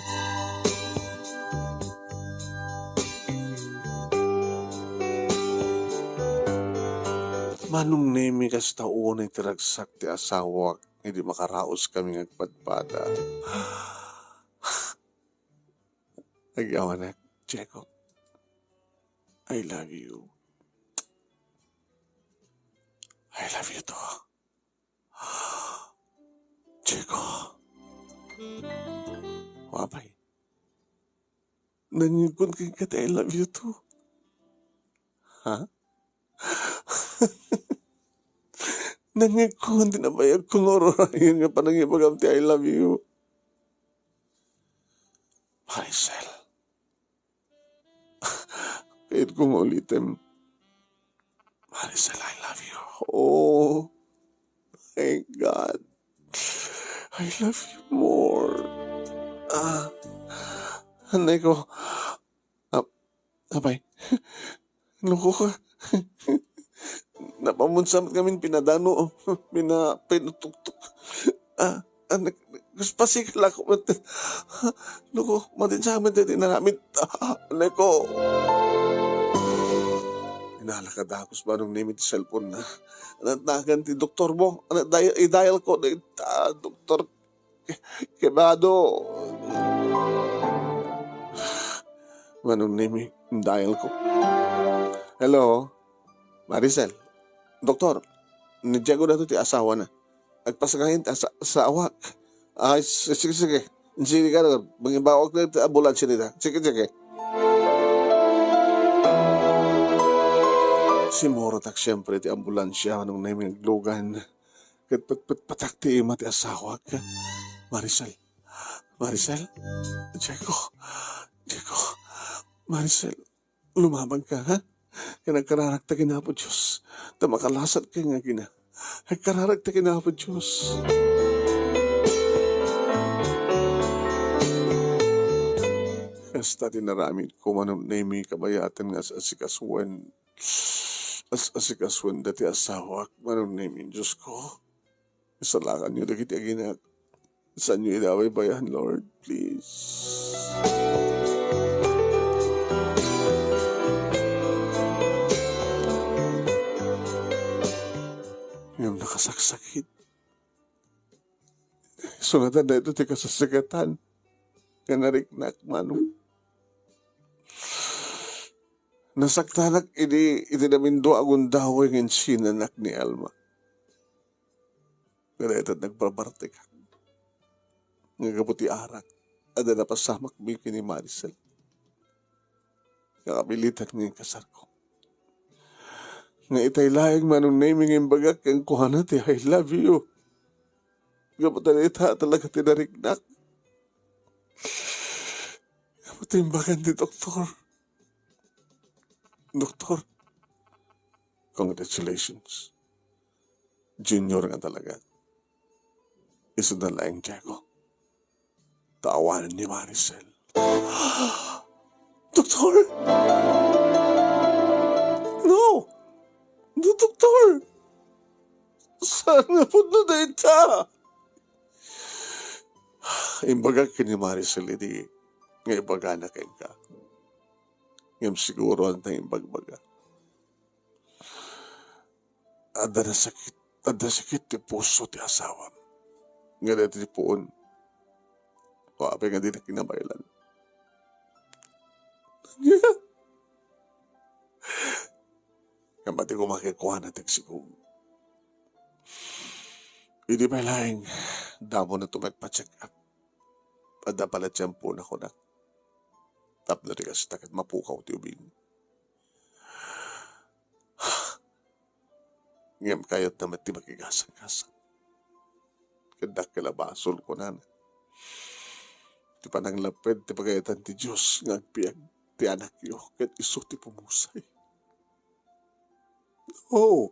Manong Nemi, kasta unay ti ragsak ti asawak. Idi makaraos kami nga agpadpada. Agawanak, Jeko. I love you. I love you too. Jeko. Wa pay. Nangngegko kenka ti I love you too. Ha? Nangngegko ti nabayagko nga ururayen nga panangibagam ti I love you. Maricel. Kayatko nga ulitem. Maricel, I love you. Oh, thank God. I love you more. Ah, anay ko. Ah, apay. Loko ka. Napamunsa met ngamin pinadano, pina-, pinutuktok. Ah, ah, nag-, nagpasikal ako met. Loko, matinsa met ti naramid. Ah, loko. Inala ka dagus, Manong Nemi, ti cellphone na. Anat nagan ti doktor mo. Anat dial, i-dial ko na ita, doktor. Kebado. Manong Nemi, dial ko. Hello? Maricel. Doktor, ni Diego na to ti asawa na. Agpasagayan ti asa-, asawak. Ay, s-, sige, sige. Sige ka na. Mangibawag na ti ambulansya nita. Sige, sige. Simurotak siyempre ti ambulansya, Manong Nemi, aglugan. Ket petpetpatak ti ima ti asawak. Maricel. Maricel? Diego. Diego. Maricel, lumabanka, ha? Ken agkararagta ken Apo Dios, ta makalasatka nga agina. Agkararagta ken Apo Dios. Kasta ti naramidko, Manong Nemi, kabayatan nga as-asikasuen. As-asikasuen dati asawak, Manong Nemi, Diosko. Isalakanyo dagiti aginak. Saanyo ida a baybayan, Lord, please. Ngem nakasaksakit. Isunatan daytoy ti kasasakatan nga nariknak, Manong. Nasaktanak idi, iti namindua a gundaway nga insinanak ni Alma. Nga dayta nagbarbartekak nga gapu ti arak, adda napasamakmi ken ni Maricel. Nga kabilitan nga inkasarko. Nga itay laeng Manong Nemi nga imbagak kenkuana ti "I love you." Gapu ta dayta talaga ti nariknak. Gapu ta imbagan ti doktor. Doktor, congratulations. Junior nga talaga. Isu na laeng Diego. Taawanen ni Maricel. Doktor! No! No, doktor! Saan nga pudno dayta? Imbagak ken ni Maricel idi nga ibagana kenka. Ngem siguro, ania ti imbagbaga? Adda nasakit, adda sakit ti puso ti asawam. Nga dayta ti puon. Apay nga dina kinabaelan. Nga mati koma kenkuana ti agsigug. Idi pay laeng, damo na to met pa-check up. Adda pala tiempo na kunak. Tapno di kasta ket mapukaw ti ubing. Ngem kayatna met ti makigasang-gasang. Ket dakkel a basol, kunana. Ti pananglapped ti pagayatan ti Dios nga agbiag ti anakyo ket isu ti pumusay. Oh.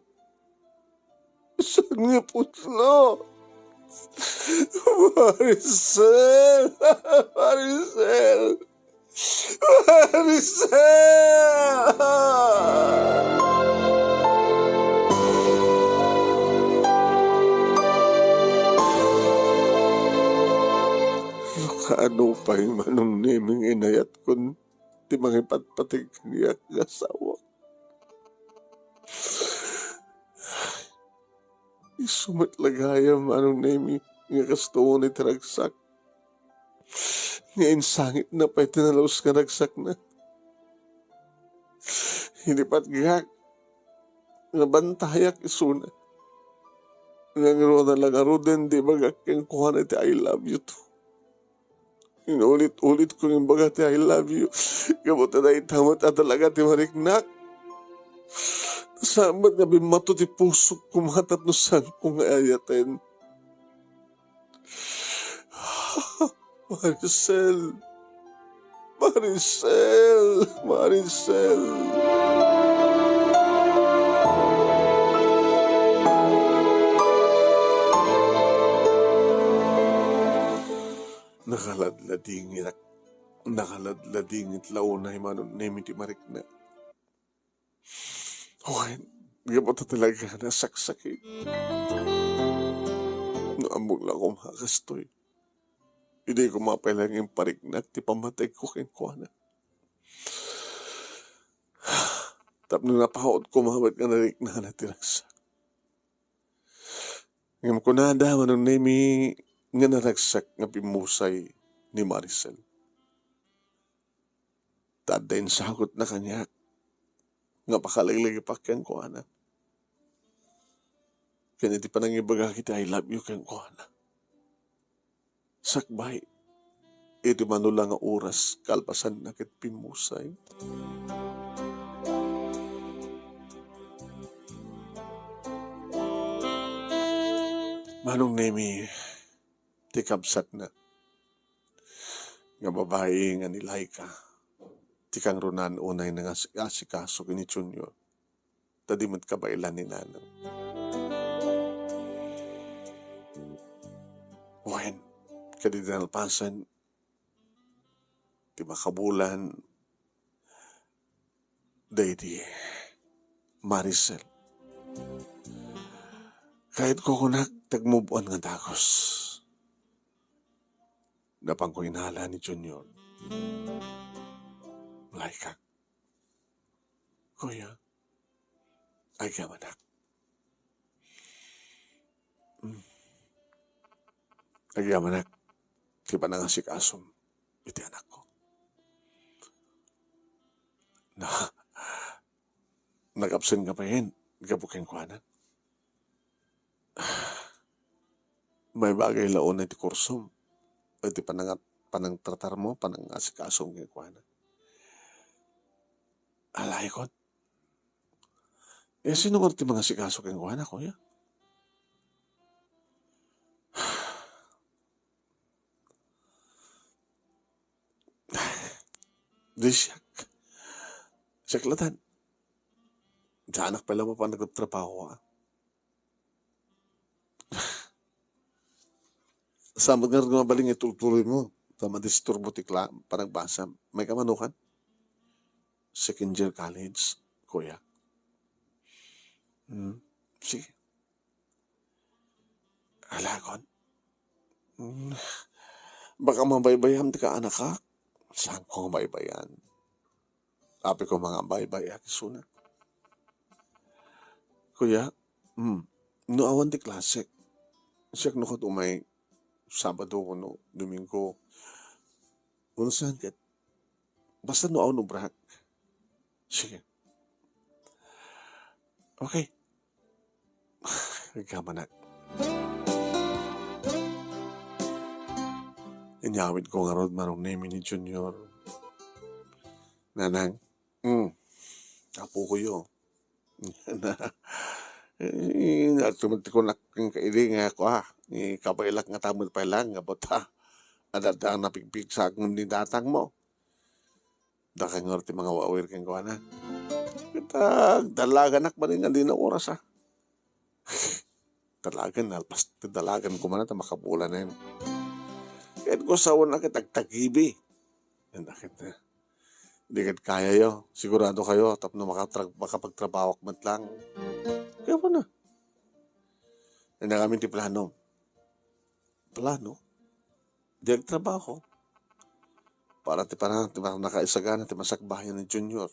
Saan nga pudno? Maricel! Maricel! Maricel! No kaano pay, Manong Neming, inayatkon ti mangipatpateg kaniak nga asawa. Isu met la gayam, Manong Nemi, nga kastoon iti ragsak. nga insangitna pay ti nalus nga ragsakna. Idi patgak, nabantayak isuna. Ngarud, ngarud, ngaruden, di bagak kenkuana ti "I love you" to. Inulit-ulit ko nga imbaga ti "I love you." Gapu ta dayta met a talaga ti mariknak. Saan met nga bimmato ti pusok koma tapno saanko nga ayaten. Maricel. Maricel. Maricel. Nakaladladingit, nakaladladingit la unay Manong Nemi ti mariknak. Wen, gapu ta talaga nasaksakit. No ammok la koma a kastoy, idi koma pay laeng impariknak ti pammateg ko kenkuana. Tapno napaut koma met nga nariknana ti ragsak. Ngem kunada Manong Nemi nga naragsak nga pimmusay ni Maricel. Ta adda insagutna kaniak nga pakalaglagipak kenkuana. Ken iti panangibaga iti "I love you" kenkuana, sakbay iti mano la nga oras kalpasanna ket pimmusay. Manong Nemi ti kabsatna nga babai nga ni Laika ti kangrunaan unay nga nangaasikasok ni Junior, ta di met kabaelan ni Nanang. Wen, ket idi nalpasen ti makabulan daydi Maricel, kayatko kunak ti agmove on nga dagus. Napanko inala ni Junior. Laika. Kuya, agyamanak. Mm. Agyamanak ti panangasikasom iti anakko. Na, nagabsen ka payen gapu kenkuana? Maibagay la unay ti kursom, iti panangat-, panangtratar mo, panangasikasom kenkuana. Alaykon. Eh, sino ngarud ti mangasikaso kenkuana, kuya? Di siak. Siak latan. Diak pay la mapan nagtrabaho, ah. Saan met ngarud nga mabalin nga itultuloy mo? Ta madisturbo ti kla-, panagbasam. May kamanukan? Second year college, kuya. Hmm. Sige. Alaykon. Hmm. Baka mabaybayan ti kaanakak. Saanko nga baybayan? Apay koma nga baybayak isuna. Kuya, hmm, no awan ti klasek, siak no ket umay Sabado wenno Domingo. Wenno saan ket? Basta no awan obrak. Sige. Okay. Agyamanak. Inyawidko ngarud, Manong Nemi, ni Junior. Nanang, mm, apokoyo. Eh, nagtumatikunak ken kaili nga ako, ah, ni kabaelak nga tamel pay lang, nga bota. Adda, adda napigpigsa ngem ni datang mo. Dakayo ngarud ti mangawawir kenkuana. Ket, ah, dallaganak manen nga dina oras, ah. Dallagan, nalpas ti dallagan koma ta makabulan. Ket ko sawen a ket agtagibi. Ket, ah, di ket kayayo. Sigurado kayo tapno makatra-, makapagtrabaho met lang. Kaya po na. Ania ngamin ti plano? Plano? Di agtrabaho. Para ti pana-, ti para nakaisagana ti masakbayan ni Junior.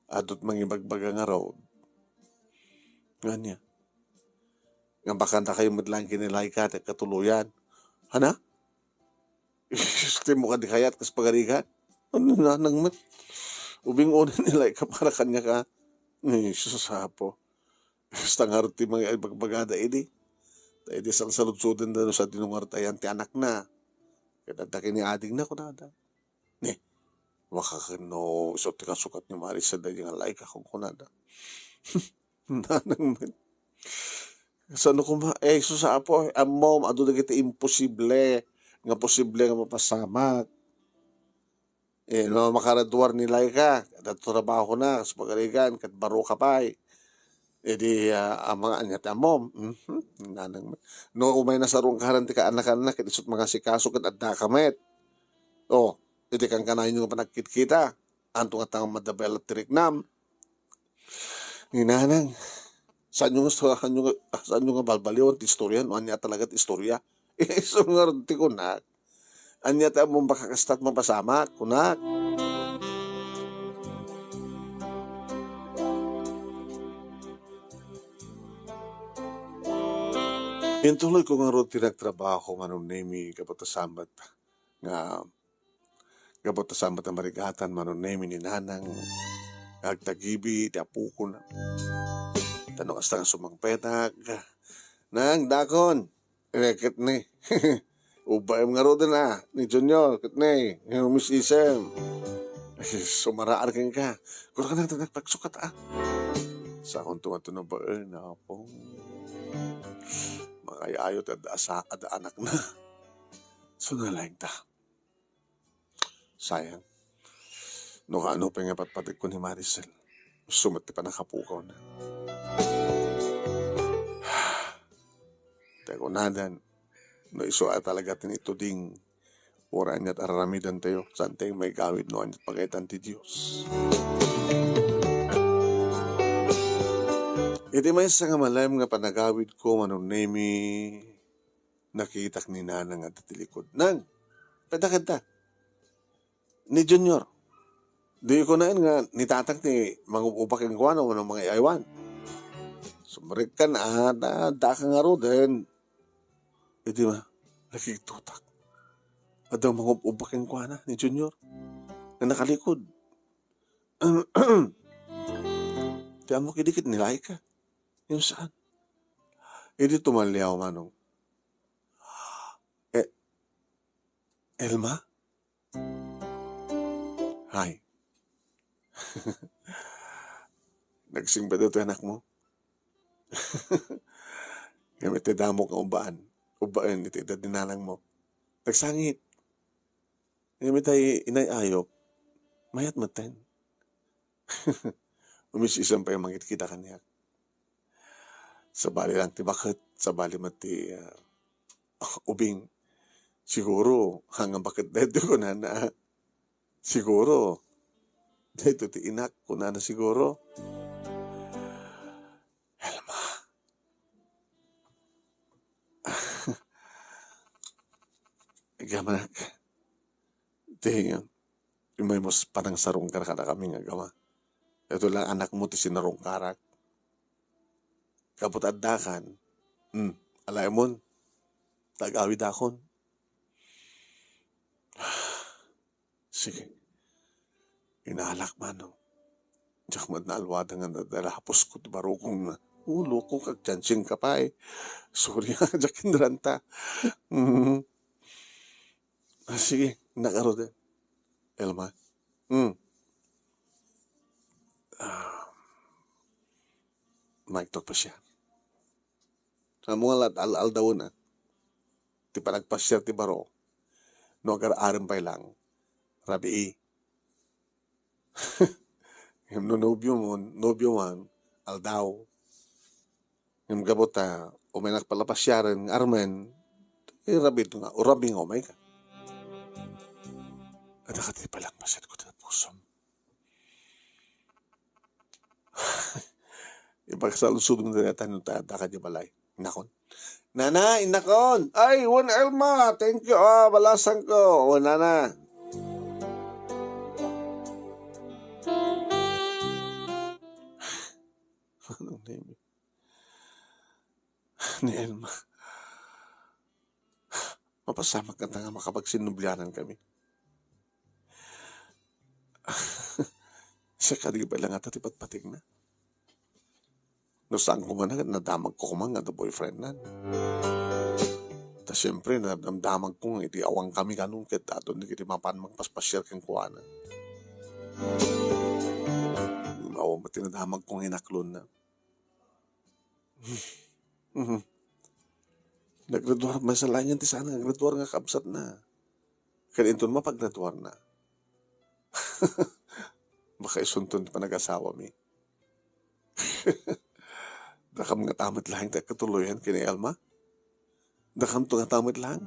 Adut mangibagbaga ngarud. Ngania? Nga bakanta kayo met lang ken ni Laika ti katuloyan. Hana? Isu ti mo kadi kayat kas pagarigan? Ano, nanang met? Ubing unin ni Laika para kaniak. Ay, sus, Apo. Basta ngarud ti mangibagbagada idi. Ta idi salsaludsodenda no sadino ngarud ayan ti anakna. Ket adda ken ni adingna, kunada. Ni, makaken no isu ti kasukat ni Maricel daydi nga Laika, kunkunada. Nanang met. Sano koma, eh, sus, Apo, ammom, adu dagiti imposible nga posible nga mapasamak. Eh, no makaraduar ni Laika, adda trabahona, kas pagarigan, ket baro ka pay. Idi, ah, ammom, ania ti ammom? Mhm, nanang met. No umay nasaruan ka ti kaanakanna, ket isut mangasikaso, ket adda ka met. Oh, idi kankanayon nga panagkitkita, anto nga ta nga madabela ti riknam? Ni nanang, saanyo nga, saanyo nga, saanyo nga balbaliwan ti istorya, no ania talaga ti istorya? Isu ngarud ti kunak. Ania ti ammom, baka kasta ti mapasamak, kunak. Intuloy ko ngarud ti nagtrabaho, Manong Nemi, gapu ta saan met nga, gapu ta saan met a marigatan, Manong Nemi, ni nanang nga agtagibi ti apokona. Ta no kasta nga sumangpetak, "Nang, dakon." Eh, ket ni, ubbaem ngaruden a, ni Junior, ket ni, nga umis-isem. Ay, sumaraar kenka. Kunana, nagpagsukat a. Saanto nga ti nabaen, Apo. Mangay-ayo ti adda asa-, adda anakna. Isu nga laeng ta. Sayang. No kaano pay nga patpategko ni Maricel, isu met ti pannakapukawna. Ti kunadan, no isu a talaga ti naituding, uray aniat a aramidantayo, saantayo maigawid no aniat pagayatan ti Dios. Iti maysa nga malem nga panagawidko, Manong Nemi, nakitak ni Nanang nga adda ti likud. "Nang, pwede ka da?" Ni Junior. Di kunaen nga ni Tatang ti mangub-ubak kenkuana wenno mangay-aywan. Sumrekkan a, da, daka ngaruden. Idi ma, nakigtutak. Adda mangub-ubak kenkuana ni Junior nga nakalikud. Ti ammok idi ket ni Laika. Ngem saan? Idi tumaliaw, Manong. Eh, Elma? Hay. Nagsingpet ti anakmo. Ngem iti damo nga ubbaan, ubbaen iti edda ni nanangmo. Nagsangit. Ngem itay inay-ayok, mayat metten. Umis-isem pay mangitkita kaniak. Sabali lang ti baket, sabali met ti, ah, ubing. Siguro, haan nga baket daytoy kunana. Siguro, daytoy ti inak, kunana siguro. Elma. Agamanak. Ti, immay mo s-, panangsarungkar kadakami nga agama. Ito lang anakmo ti sinarungkarak. Gapu ta addakan. Hmm, alaemon, ta agawidakon. Sige. Inalak, Manong. Diak met naalwada nga nadala pusko ti barukong na. Ulo ko, kag chanchin ka pa eh. Sorry nga, diak kinranta. Mhm. Ah, sige, nakarote. Elma. Hmm. Ah, maiktok pa siya. Sa mga lat-, al-, aldaw na. Ti panagpasiar ti baro. No agar-arem pay lang. Rabii. Ngem no nobio mo, nobio man, aldaw. Ngem gapu ta, umaynak pala pasiaren nga armen, irabid nga, urabi nga umayka. Adda ka ti palangpasiatko ti pusom. Ipagsaludsodmo dayta no ta, adda ka di balay. Innakon. Nana, innakon. Ay, wen Elma, thank you. Ah, balasangko. Wen, nana. Anong name? Ni Elma. Mapasamak kanta nga makapagsinnublianan kami. Siak kadi pay la nga ta ti patpategna. No saan koma na, nadamagko koma nga adda boyfriend na. Ta siempre, nadamdamagko nga iti awan kami kanon ket adun dagiti mapan mangpaspasiar kenkuana. Awan met ti nadamagko nga inaklonna. Mhm. Naggraduar, maysa laengen ti saan nga naggraduar nga kabsatna. Ken inton mapaggraduarna, baka isunton ti panagasawami. Dakam ngata met laeng ti agkatuloyan ken ni Elma? Dakamto ngata met laeng?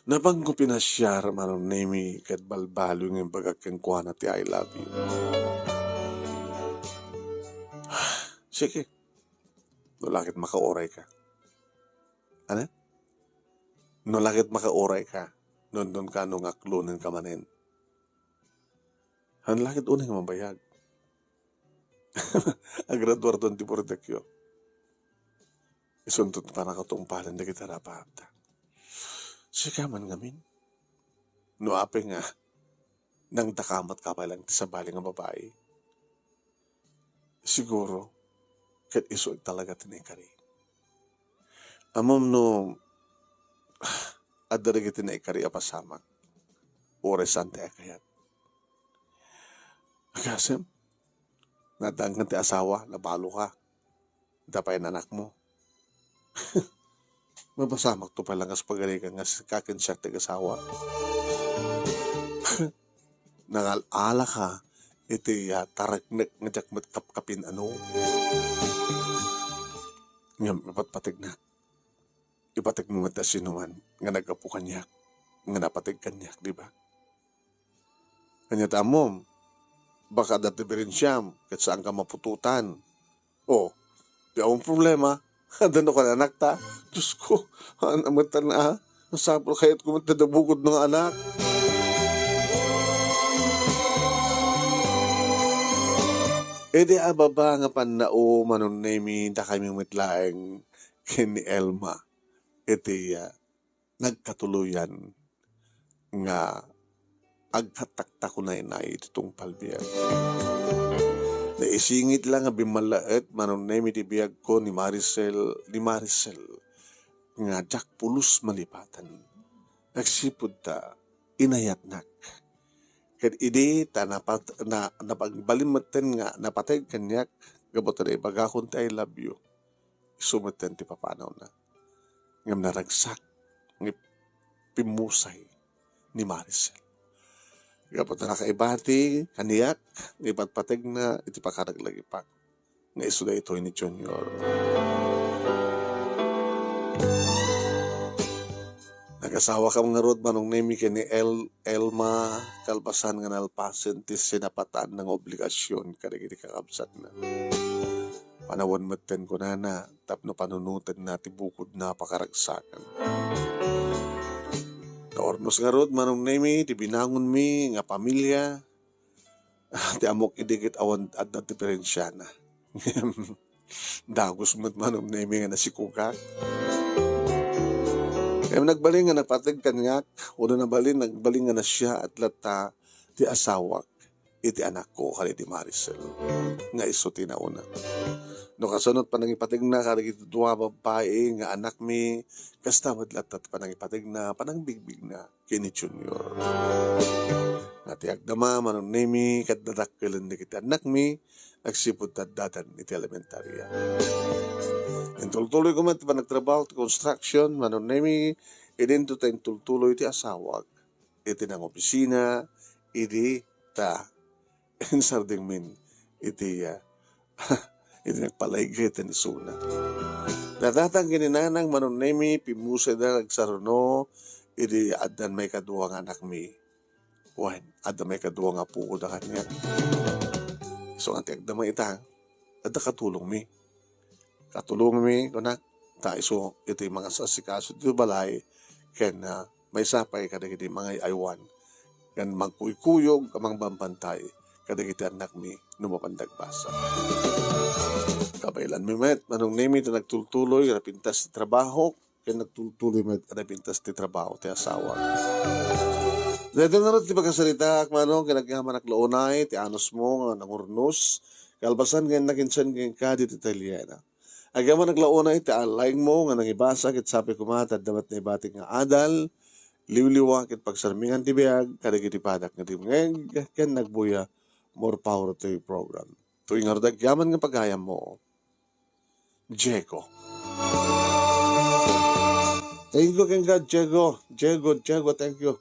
Napanko pinasiar, Manong Nemi, ket balbaliw nga imbagak kenkuana ti "I love you." Sige. No la ket makaurayka. Ania? No la ket makaurayka, nondon ka no nga aklonenka manen. Haan la ket unay nga mabayag. Agraduardon ti burdekyo. Isunto ti pannakatungpalen dagiti rapaapta. Sika man ngamin. No apay nga nangdakamat ka pay lang ti sabali nga babai. Siguro, ket isu talaga ti naikari. Ammom no adda dagiti naikari a pasamak, uray saan ti kayat. Agasem, nadanggan ti asawa, nabalo ka. Dapay nanakmo. Mapasamakto pay lang kas pagarigan nga sika ken siak ti agasawa. Nangal-ala ka iti, ah, tareknek nga diak met kapkapin-ano. Ngem ipatpategnak. Ipategmo met ti sinuman nga naggapu kaniak, nga napateg kaniak, di ba? Ania ti ammom? Baka adda ti diferensiam ket saanka maputotan. O, ti awan problema, adda no kan anakta. Diosko, haan a met tan, a? Masapul kayatko met ti adda bukodna nga anak. Idi a baba nga pannao, Manong Nemi, dakami met laeng ken ni Elma iti, ah, nagkatuloyan nga agkataktakunaynay iti tungpal biag. Naisingit la nga bimmalaet, Manong Nemi, ti biagko ni Maricel, ni Maricel, nga diak pulos malipatan. Agsipud ta inayatnak. Ket idi ta napat-, na-, napagbalin metten nga napateg kaniak, gapu ta naibagakon ti "I love you." Isu metten ti papanawna. Ngem naragsak, ngem pimmusay ni Maricel. Gapu ta nakaibati kaniak, nga ipatpategna iti pakaraglagipak nga isu daytoy ni Junior. Nagasawa ka ngarud, Manong Nemi, ken ni El-, Elma, kalpasan nga nalpasen ti sinapatanna nga obligasion kadagiti kakabsatna. Panawen metten kunana tapno panunotenna ti bukodna a pakaragsakan. Naurnos ngarud, Manong Nemi, ti binangonmi nga pamilia. Ah, ti ammok idi ket awan adda diferensiana. Dagus met, Manong Nemi, nga nasikogak. Ngem nagbalin nga napateg kaniak, wenno nabalin, nagbalin nga nasiaat latta ti asawak iti anakko kadagiti Maricel nga isu ti nauna. No kasano ti panangipategna kadagiti dua a babbai nga anakmi, kasta met latta ti panangipategna, panangbigbigna ken ni Junior. Nga ti agdama, Manong Nemi, ket dadakkelen dagiti annakmi agsipud ta addadan iti elementaria. Intultuloy koma ti panagtrabaho ti construction, Manong Nemi, idinto ta intultuloy ti asawak iti nangopisina, idi ta insardengmin iti, ah, iti nagpalaigeten isuna. Nadatang ken ni nanang, Manong Nemi, pimmusayda agsaruno idi addan maikadua nga anakmi. Wen, adda maikadua nga apoda kaniak. Isu nga ti agdama ita, adda katulongmi. Katulongmi, kunak, ta isu iti mangasasikaso ti balay, ken, ah, maysa pay kadagiti mangay-aywan, ken mangkuykuyog a mangbambantay kadagiti annakmi no mapan agbasa. Kabaelanmi met, Manong Nemy, ta nagtultuloy, napintas ti trabaho, ken nagtultuloy met a napintas ti trabaho ti asawa. Daytoy ngarud ti pakasaritaak, Manong, ken agyamanak la unay ti anusmo nga nangurnos, kalpasan nga innak insan kenka ditoy talliana. Agyamanak la unay ti like mo nga nangibasa ket sapay koma ta adda met naibatik nga adal, liwliwa ket pagsarmingan ti biag kadagiti padak nga dimngeg ken nagbuya. More power to your program. Toy ngarud agyaman nga pagayam mo, Diego. Thank you kenka, Diego. Diego, Diego, thank you.